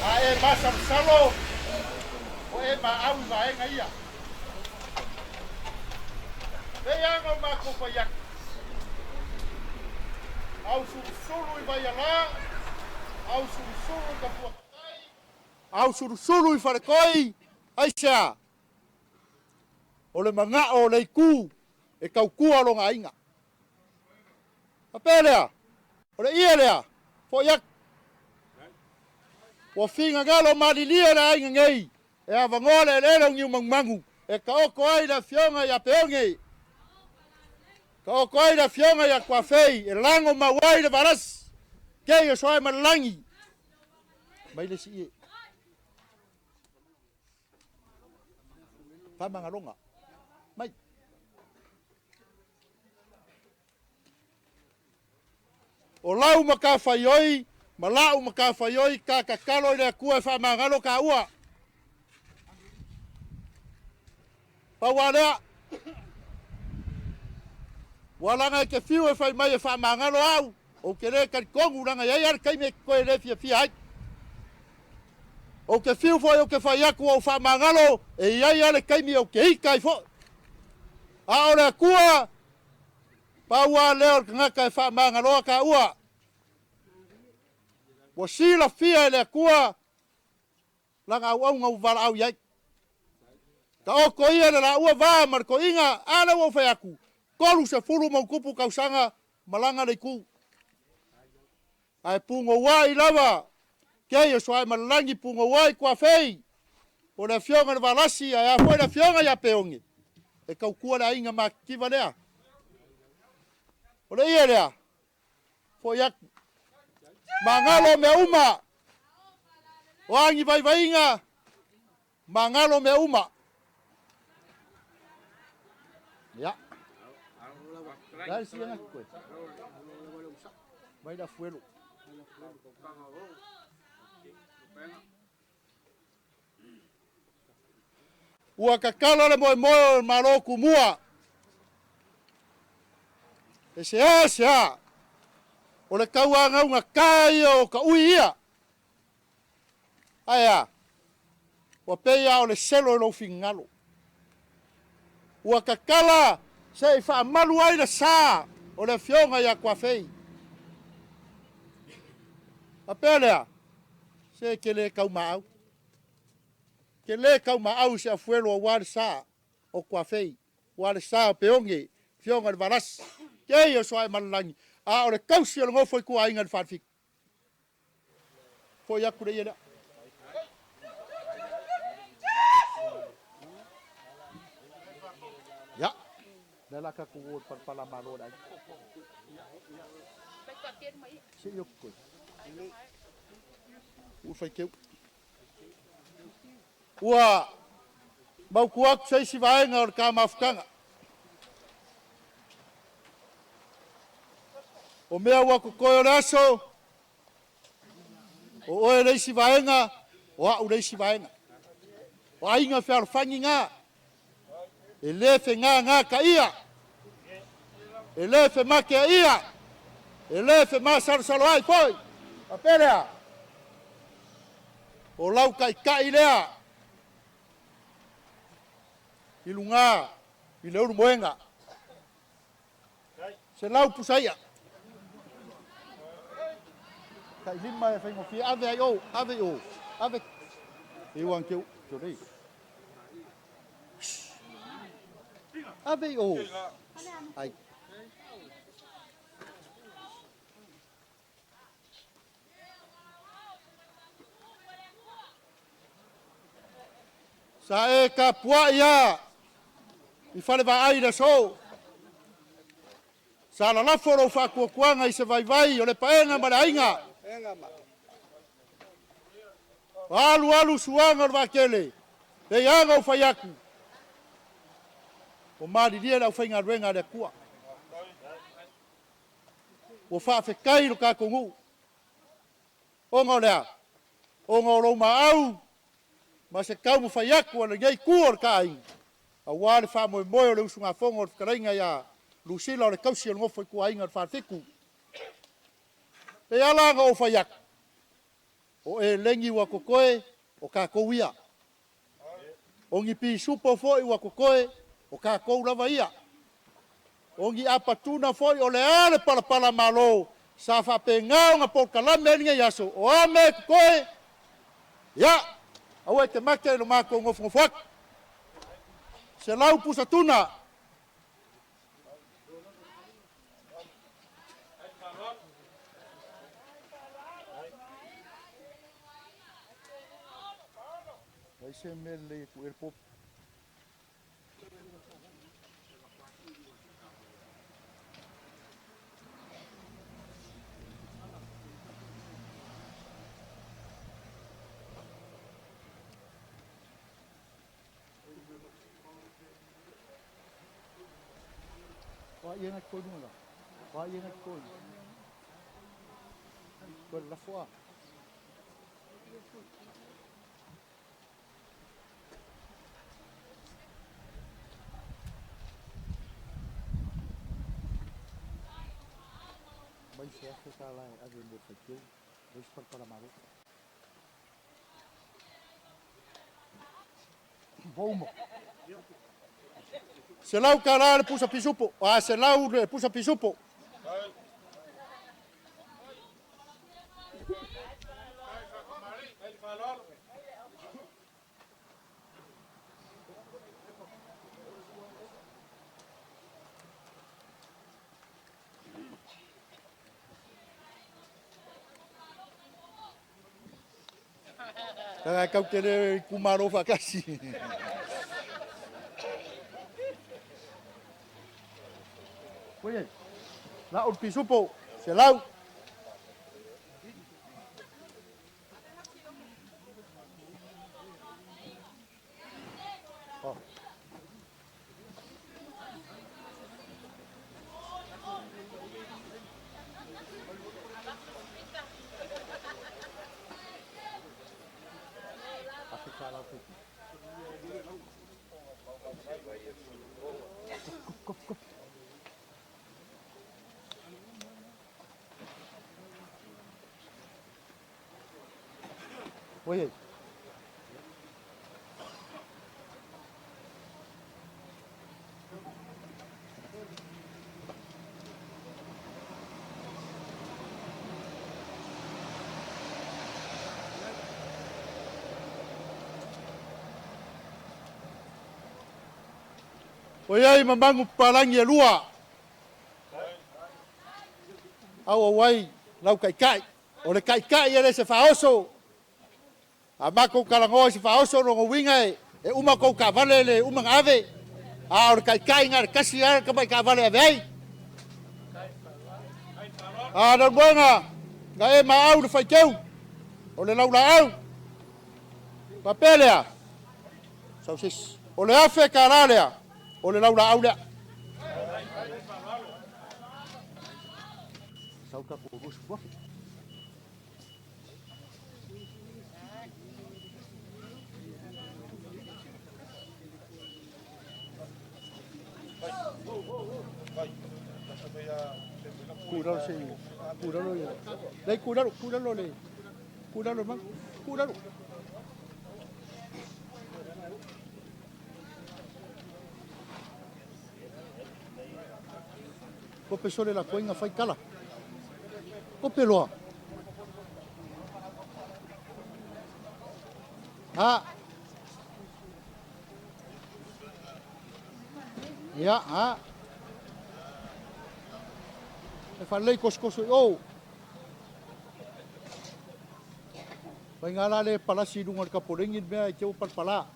A e masalosalo o e maau i vaega ia. Pei lava ona matou fai atu, Ausulusulu i Vaialā, ausulusulu i Tapuatai, ausulusulu i Faletoi, aisea? O le manao o le itu e tautua lona aiga. Faapea lea, o le ie lea, foi atu. Ua finagalo malilie le aiga nei e avanoa le eleele o Niumanumanu e taoto ai le Afioga ia Peone, taoto ai le Afioga ia Tuafei e lago mau ai le valasi kei e soae ma le lagi mai le isi ie. Faamagaloga mai. O lau matafaioi ma la'u matafaioi ta tatalo i le Atua e faamagalo taua. Pau lava lea. Ua laga e te fiu e fai mai e faamagalo au, ou te le talitonu leaga e i ai lava le taimi e te toe le fiafia ai. Ou te fiu foi ou te fai atu ua ou faamagalo, e i ai lava le taimi ou te ita ai foi. A o le Atua, pau lava lea o le tagata e faamagaloa taua. Ua silafia e le Atua lana auauna ua valaau i ai. Taoto ia le laua va ma le toeaina, a lea ua ou fai atu, 30+ tausaga malaga le itu. Ae punouai lava, kei o Sooaemalelagi, punouai Tuafei, po o le Afioga i le Valasi, ae a foi le Afioga ia Peone, e tautua le aiga matitiva lea. O le ie lea, foi atu, magalo mea uma, o a ni vaivaiga, magalo mea uma. Ia. Le a le siga koe? Mai la fuelo. Ua tatala le moemoe o le Malo Tumua. E sea sea. O le tauagaugata ia o ka ui ia. Ae a, ua pei lava o le selo i lou finagalo. Ua tatala se i faamalu ai le sa o le Afioga ia Tuafei. Faapea lea, se e te le taumaau. Te le taumaau i se afuelo aua le sa o Tuafei, aua le sa o Peone, Afioga i le Valasi, kei o Sooaemalelagi, a o le tausi o le nofo a ituaiga i le Falefitu. Foi atu le ie lea. Ia, lea la tatou o i le palapala malo o le aiga. Se i o koe. Ua faiteu. Ua mautu atu se isi vaega o le ta mafutaga. O mea ua totoe o le aso, o oe le isi vaega, o au le isi vaega. O aiga fealofani na, e le fegagataia, e le femateaia, e le femasalosaloai foi. Faapea lea, o lau taitai lea i luga i le ulumoega. 100 pusa ia. Tai lima e faigofie, ave ai o, ave i o, ave. E ua te u, ave i o. Ai. Sa e tapuai ia i falevaai le aso. Sa lalafo lou faatuatuaga i se vaivai o le paega ma le aiga. O alu alu suaga o le vaatele, pei lava ona ou fai atu, ua malilie le aufaigaluega a le Atua. Ua faafetai lo tatou nuu. Ona o le a? Ona o lou maau ma se taumafai atu a lenei itu o le ta aiga, aua le faamoemoe o le usugafono o le fetalaiga ia Lusila o le tausi o le nofo a ituaiga o le Falefitu. E ala ona ou fai atu, o elegi ua totoe o tatou ia. O ni pisupo foi ua totoe o tatou lava ia. O ni apatuna foi o le a le palapala malo sa faapena ona polokalame ai lenei aso, o a mea e totoe, ia, aua e te mate i lo matou nofonofo atu. 100 pusa tuna. Ai se mea lelei e tuu ai le popo. Wa ia na koe lunga la. Wa ia na koe. Toe le lafo a. Mai se afe tala e ave mo faiteu. Mai se palapala malo. Ua uma. $100 le pusa pisupo. A 100 le pusa pisupo. Taga kau te le kumaro whakasi. Oye, la o pisupo, se lau. Oh. Afe ka lau te. Kop, kop, kop. Oye. Oiai mamangu palangi e lua. Au au ai lau kai kai. O le kai kai ele se faoso. A mako kalangoa se faoso no winga e e uma kou ka vale le uma ave. A o le kai kai ngā le kasi a ka mai ka vale ave ai. A na buenga nga e ma au le faiteu. O le lau la au. Papelea. Sausis. O le afe ka la lea. O le lau la au lea. Sau ka ko rusu wafi. Curalo se, curalo le. Dai curalo, curalo le. Curalo man, curalo. Kope sole la koinga fai kala. Kope loa. Ha. Ia, ha. E whalei koskoso i o. Vai ngā la le palasi lunga le kapolengi mea e te o palpala.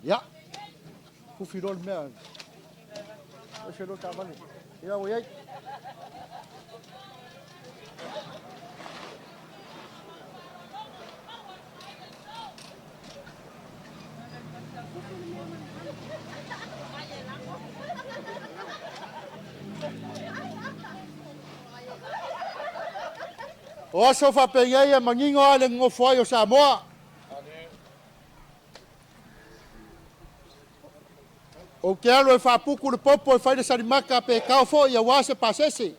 Ia. Fufi loa le mea. Ese loa tāvale. Ia, oi ai. O aso whapengai e mangingo a le ngofo ai o Samoa. O ke alo e whapuku le popo e whaile sarimaka pe kao fo ia wā se pasese.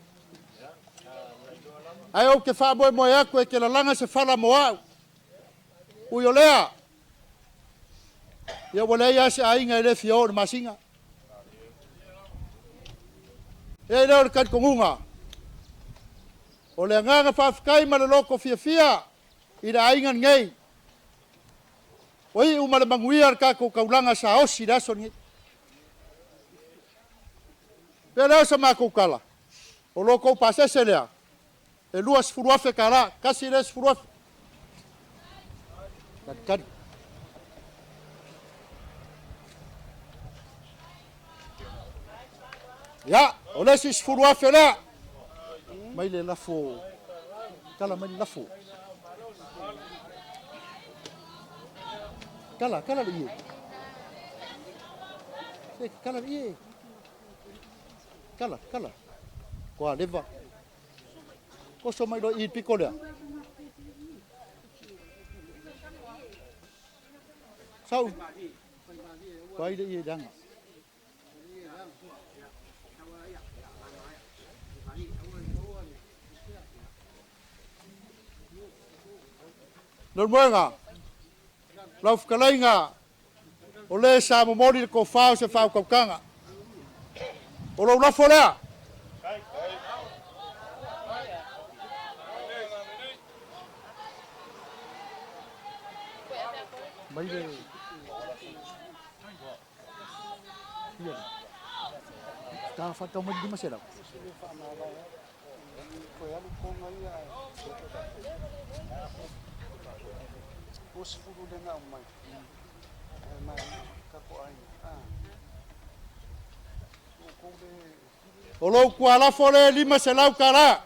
Ai o ke wha moe moe aku e ke lalanga se whala mo au. Ui o lea. Ia wale ia se ainga e le fia o le masinga. E leo le karikongunga. O le anganga whaafkai ma le loko fia fia i le ainga ngei. Oi uma le manguia le kako kaulanga sa osi le aso ngei. Pe leo sa mākou kala. O loko pasese lea. E lua sefulu afe kala, kasi le sefulu afe. Kari kari. Ia, o le si sefulu afe lea. Mai le lafo. Kala mai le lafo. Kala, kala le ie. Se kala ie. Kala, kala. Koa leva. Koso mai loa i piko lea. Sau. Vai le ie leaga. Leulumoega, lau fetalaiga, o le sa momoli le tofa o se faautautaga. O lou lafo lea. Mai le ia. Ta whatau mai 500. O lou kualafo le 500 tala.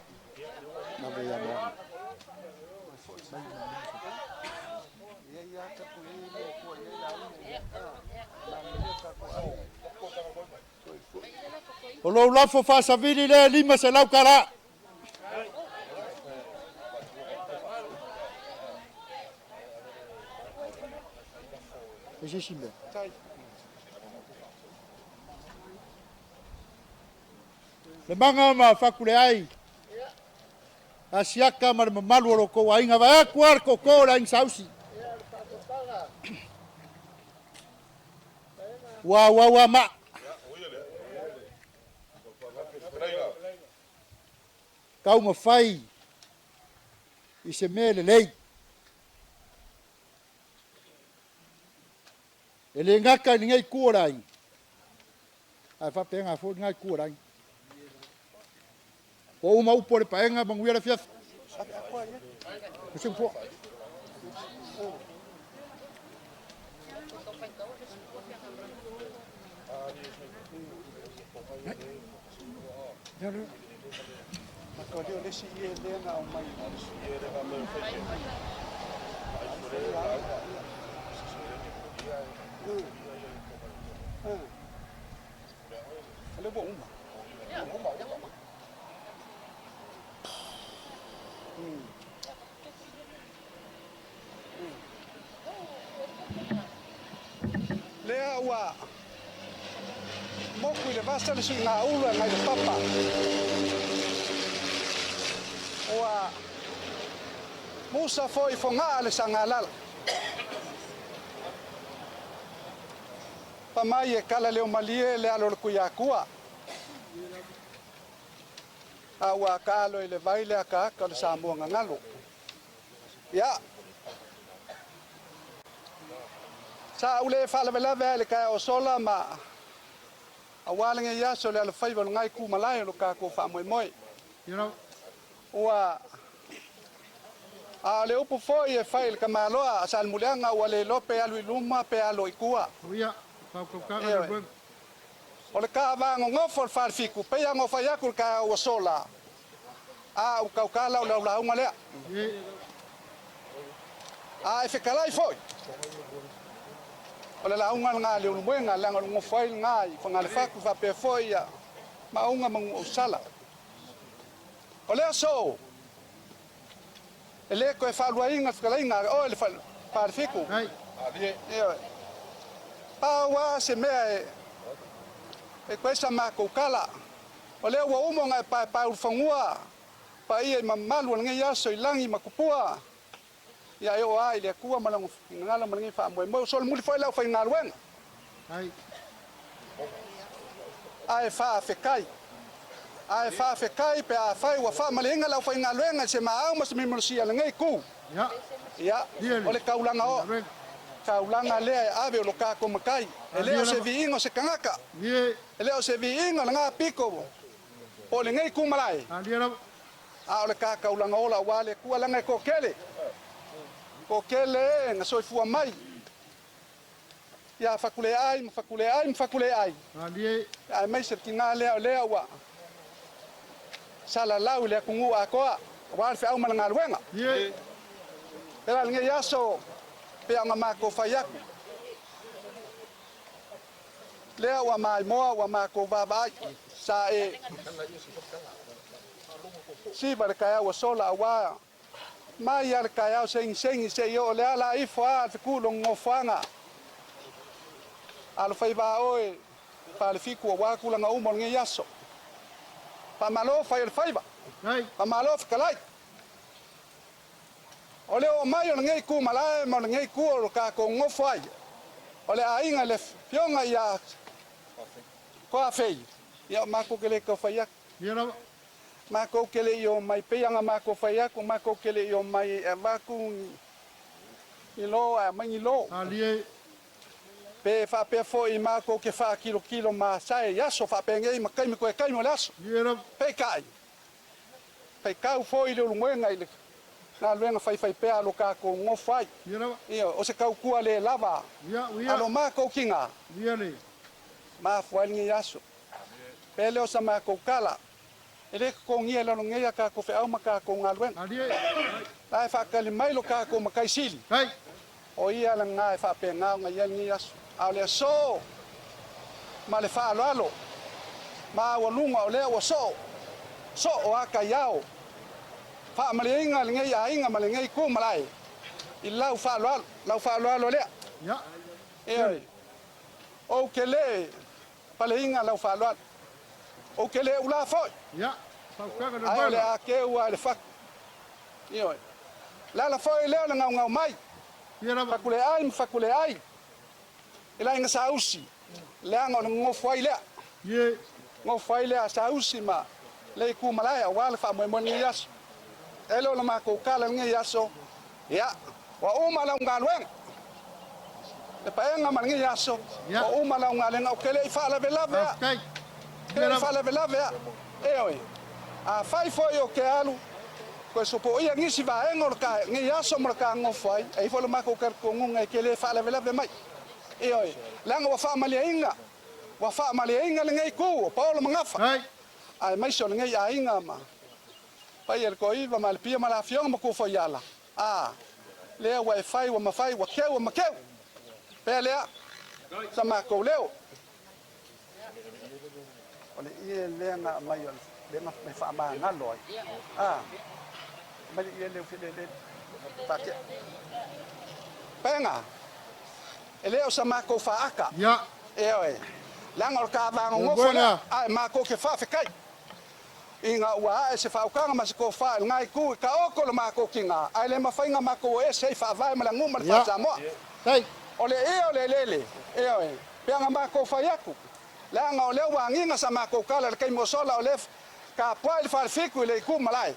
O lou lafo faasavili le 500 tala. E se isi mea. Le maga ma fakuleai. Asiaka ma le mamalu o lo kou aiga vai aku a le koko o le aiga sausi. Ua ua ua ma. Tau mafai i se mea lelei. E le gata i lenei itu o le aiga, ae faapena foi lena itu o le aiga. Ua uma upu o le paega, manuia le afiafi. O se nofoa. Lea ua moku i le vasa le suiga ulu e ngai le papa. Ua musa foi fogaa le sagalala. Pa mai e kala leo malie le alo le kuiakua. A ua kalo i le vai le akaka o le Samoa gagalo. Ia. Sa ule faalavelave ai le kaeao sola ma auā lenei aso le alofaiva o legai ku malae o lo kakou faamoemoe. Ua a o le upu foi e fai i le kamaloa a Salemuliaga ua le iloa pe alu i luma pe alo i tua. Ioe. O le kaavagogofo o le falefitu pei a gofai atu le taeao ua sola a ua tautala o le aulauga lea. A e fetalai foi o le lauga lena a Leulumoega leaga o le gofo ai lena i Fagalefatu faapea foi ia Maauga ma Nuuausala. O le aso e le toe faaluaina le fetalaiga a oe le Falefitu. Ioe. Pau lava se mea e toe sa matou tala, o lea ua uma ona e paepaeulufanua paia i mamalu o lenei aso i lagi ma tupua, ia e oo lava i le Atua ma Lona finagalo ma lenei faamoemoe. Ua solomuli foi le aufaigaluega. Ae faafetai. Ae faafetai pe afai ua faamaliina le aufaigaluega i se maau ma se mimolosia i lenei itu. Ia, o le taulaga o, taulaga lea e ave o lo tatou matai. E le o se viiga o se tagata, e le o se viiga o lena pito po o lenei itu malae, a o le ta taulaga ola aua le Atua leaga e toatele, toatele e na soifua mai. Ia Fatuleai ma Fatuleai ma Fatuleai, aemaise le tina lea o lea ua salalau i le atunuu atoa aua le feau ma le galuega. Pela lenei aso pea ona matou fai atu. Lea ua maimoa ua makou vaavaai sa e siva le taeao ua sola auā mai a le taeao segisegi seia oo le ala ifo a le fetuʻu alofa oe falefitu auā tulaga uma o lenei aso. Faamalo fai o le faiva. Faamalo fetalai. O le oo mai o lenei tu malae ma o lenei tu o lo tatou nofo ai. O le aiga le fioga ia Toafei. Ia matou ke le tau fai atu. Matou ke le i o mai pei ona matou fai atu, matou ke le i o mai e avatu ni lo ae aumai ni lo. Pe faapea foi matou ke faakilokilo masae i aso faapenei ma taimi toe taimi o le aso. Peitai, faitau foi le ulumoega i le galuega faifaipea a lo tatou nofo ai. Ia, o se tautua le lava a lo matou tiga, mafua ai lenei aso. Pe le o sa matou tala, e le totogia i lalo nei a tatou feau ma tatou galuega. La e faatali mai lo tatou matai sili, o ia lena e faapena ona i ai lenei aso. A o le aso ma le faaaloalo maualuga o lea ua soo, soo a taiao, faamalieina lenei aiga ma lenei tu malae i lau faaaloalo, lau faaaloalo lea. Ioe, ou te le paleina lau faaaloalo, ou te le ulā foi, ae o le a keu a i le fatu. Ioe, le ala foi lea o le gaugau mai, fatuleai ma fatuleai, i le aiga Sausi, leaga o le nofo ai lea. Nofo ai lea Sausi ma le itu malae auā le faamoemoe lenei aso. E le o le matou tala lenei aso, ia, ua uma lau galuega. Le paega ma lenei aso, ua uma lau galuega, ou te le i faalavelave a. Te le i faalavelave a. Ioe, afai foi ou te alu, toe sopoia nisi vaega o le lenei aso ma le ta nofo ai, e i ai foi le matou talitonuga e te le faalavelave mai. Ioe, leaga ua faamalieina, ua faamalieina lenei itu o Paolo ma Gafa, aemaise o lenei aiga ma paia le Toaiva ma le Pia ma le Afioga ma Tufoiala. A, lea ua e fai ua mafai ua keu ua makeu. Pea lea, sa matou leo. O le ie lea na aumai o lea na mai faamagalo ai. A, aumai le ie lea le faatea. Paega, e le o sa matou faaata. Ioe, leaga o le ta vaganofo lea, ae matou te faafetai. Ina ua ae se faautaga ma se tofa i lena itu i taoto le matou tiga, ae le mafai ona matou o ese ai faavae ma le aganuu ma le faa-Samoa. O le ia o le eleele, ioe, pe ana matou fai atu, leaga o lea ua agiga sa matou tala i le taimi ua sola o lea tapuai le falefitu i le itu malae.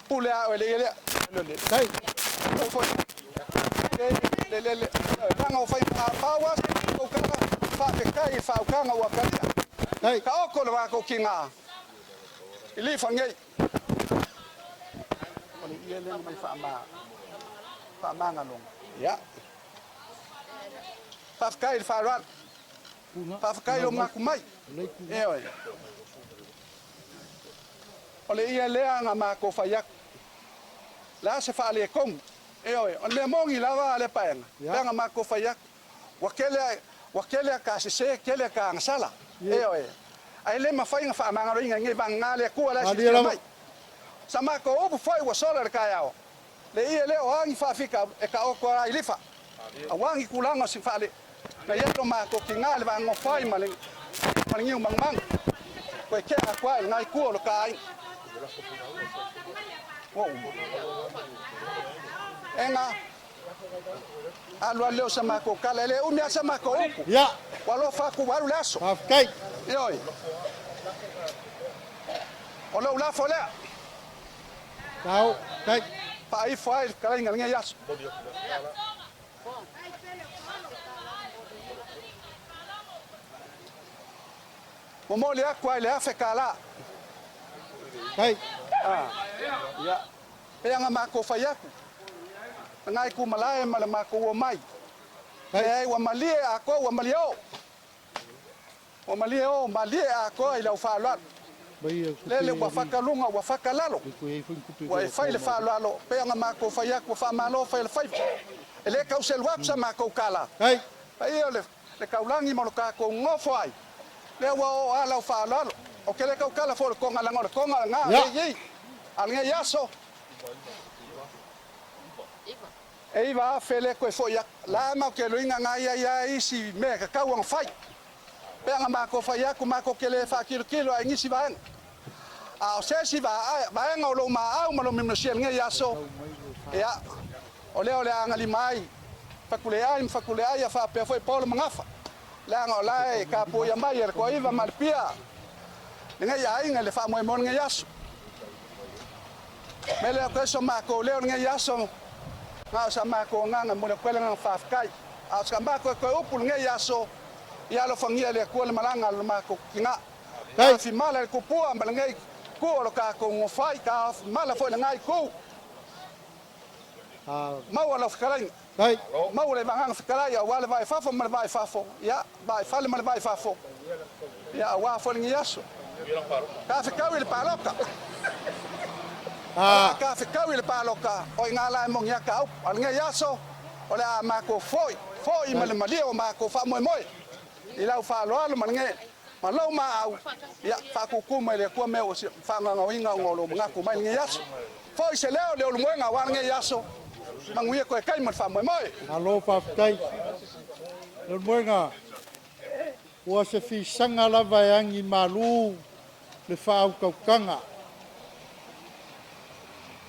Pule a oe le ia lea. Leaga ua fai pau a sa matou tala, faafetai i le faautaga ua talia. Taoto le matou tiga i lifa nei. O le ie lea na mai faamagaloga. Ia. Faafetai i le faaaloalo. Faafetai i lou manatu mai. Ioe. O le ie lea na matou fai atu. Le a se faaletonu. Ioe, o le mea moni lava a lea paega, lea na matou fai atu. Ua tele, ua tele a ta sese, tele a ta agasala. Ioe. Ae le mafai ona faamagaloina i nei vagana le Atua la e silasila mai. Sa matou upu foi ua sola i le taeao, le ie lea o a ni faafitauli e taoto ai lifa. Aua ni tulaga o se faale na i ai lo matou tiga i le vaanofo ai ma le niu magumagu. Toe tea atu ai i lena itu o lo ta aiga. Ua uma. Ega, alu alu lea o sa matou tala, e le umi lava sa matou upu. Ua alofa atu ua alu le aso. Ioe. O lou lafo lea. Faaifo ai le fetalaiga i lenei aso. Momoli atu ai le $1,000. Ia, pei ona matou fai atu, lena itu malae ma le matou omai. Leai, ua malie atoa, ua malie o. Ua malie o, malie atoa i lau faaaloalo. Lele ua faka luga, ua faka lalo. Ua e fai le faaaloalo, pei ona matou fai atu, ua faamalo fai le faiva. E le tau selu atu sa matou tala. Paia o le kaulagi ma lo tatou nofo ai, lea ua oo lava lau faaaloalo. Ou te le tautala foi i le toga leaga o le toga lena lea e i ai. A o lenei aso, e 9,000 lea e toe foi atu. O la e matou te iloaina na e i ai lava isi mea e tatau ona fai. Pe ana matou fai atu, matou te le faatilotilo lava i nisi vaega. A o se isi vaega o lou maau ma lou minosia i lenei aso, ia, o lea o le a agalima ai Fatuleai ma Fatuleai a faapea foi Paolo ma Gafa, leaga o la e tapuaia mai e le Toaiva ma le Pia lenei aiga i le faamoemoe o lenei aso. O le mea lea, toe so matou leo i lenei aso, na o sa matou agaga e momoli atu ai le agaga faafetai. A o sa matou toe upu i lenei aso, ia alofagia e le Atua le malaga a lo matou tina. Taofi mala i le tupua ma lenei itu o lo tatou nofo ai, taofi mala foi i lena itu. Maua lau fetalaiga, maua le vagaga fetalai aua le va i fafo ma le va i fafo, ia, va i fale ma le va i fafo, ia aua foi lenei aso. Tafetau i le palota. Tafetau i le palota, o i ina la e moni ata au. A o lenei aso, o le a matou foi, foi ma le malie o matou faamoemoe i lau faaaloalo ma lenei ma lou maau, ia faatutu mai le Atua mea ua faagaogaoina ona o lou manatu mai lenei aso. Foi se leo le ulumoega aua lenei aso, manuia toe tai ma le faamoemoe. Malo faafetai. Leulumoega, ua se fisaga lava e agi malu le faautautaga.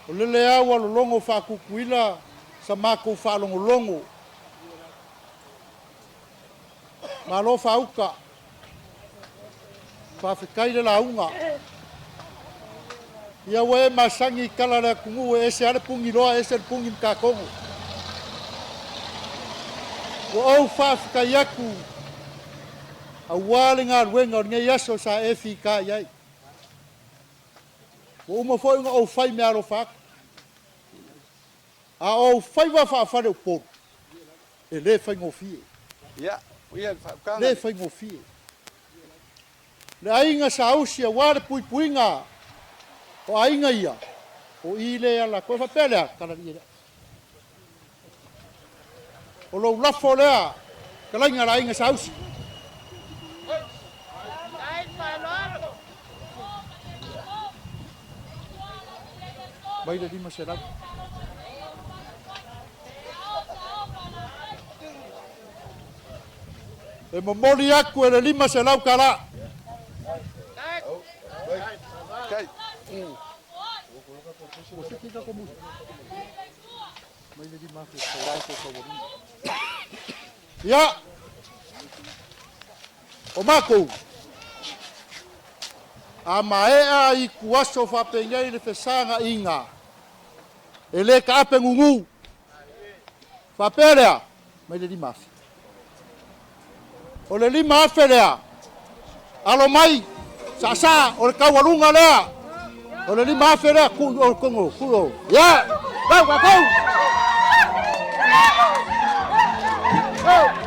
O lele au ua lologo faakukuila sa matou faalogologo. Malo faauta, faafetai le lauga. Ia ua e masani i tala a le atunuu e ese lava le puniloa ese le puni matatogo. Ua ou faafetai atu aua le galuega o lenei aso sa e fita i ai. Ua uma foi ona ou fai meaalofa atu. A o ou faiva faafaleupolu, e le faigofie. Ia, ia le faautaga. Le faigofie. Le aiga saausi aua le puipuiga o aiga ia, o i le ala atu. E faapea lea, talalii lea. O lou lafo lea, talaiga la aiga saausi. Mai le 500. E momoli atu e le 500 tala. Kai. Mai le 5,000 tauato taualima. Ia, o matou, a maea i tuaso faapenei le fesaga'iga, e le taape gugu. Faapea lea, mai le 5,000. O le 5,000 lea, alo mai, saasaa, o le taualuga lea. O le 5,000 lea, tuu o togo, tuu o. Ia, go, go, go! Go!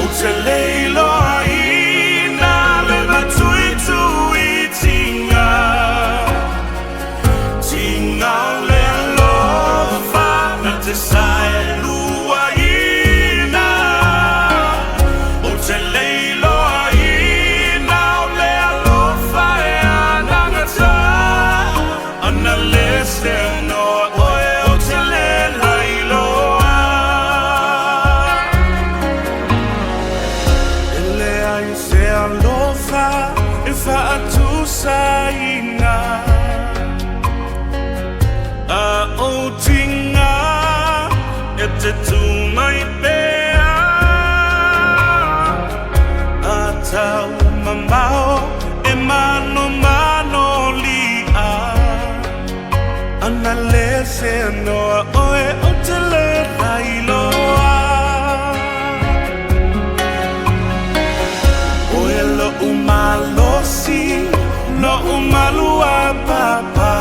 Ou te leiloa ina le matuituitiga, tiga o le alofa na te saeluaina. Ou te leiloaina o le alofa e anagata, ana le seanoa oe ou te le lailoa. E leai se alofa e faatusaina, A o tiga e te tu mai pea, A tau mamao e manomano li'a, Ana le seanoa oe ou te le lailoa. Oe lo'u malosi, lo'u maluapapa,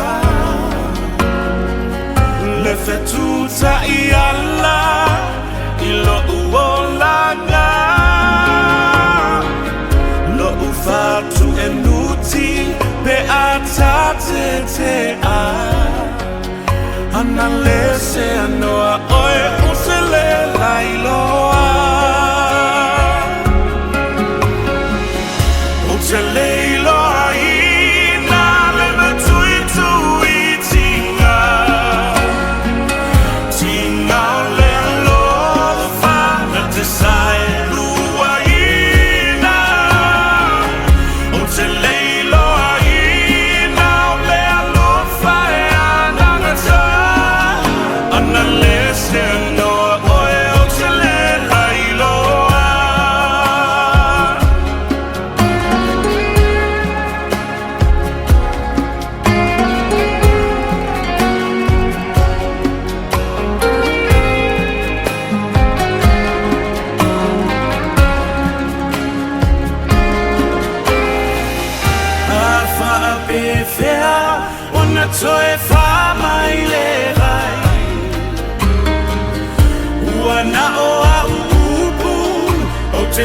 Le fetuta'i ala i lo'u olaga, Lo'u fatu'enuti pe a tatete'a, Ana le seanoa oe ou te le lailoa. Ou te leiloaina le matuituitiga, Tiga o le alofa na te saeluaina. Ou te leiloaina o le alofa e anagata, Ana le seanoa oe ou te le lailoa. A faapefea ona toe faamailegai, Ua na o a'u upu ou te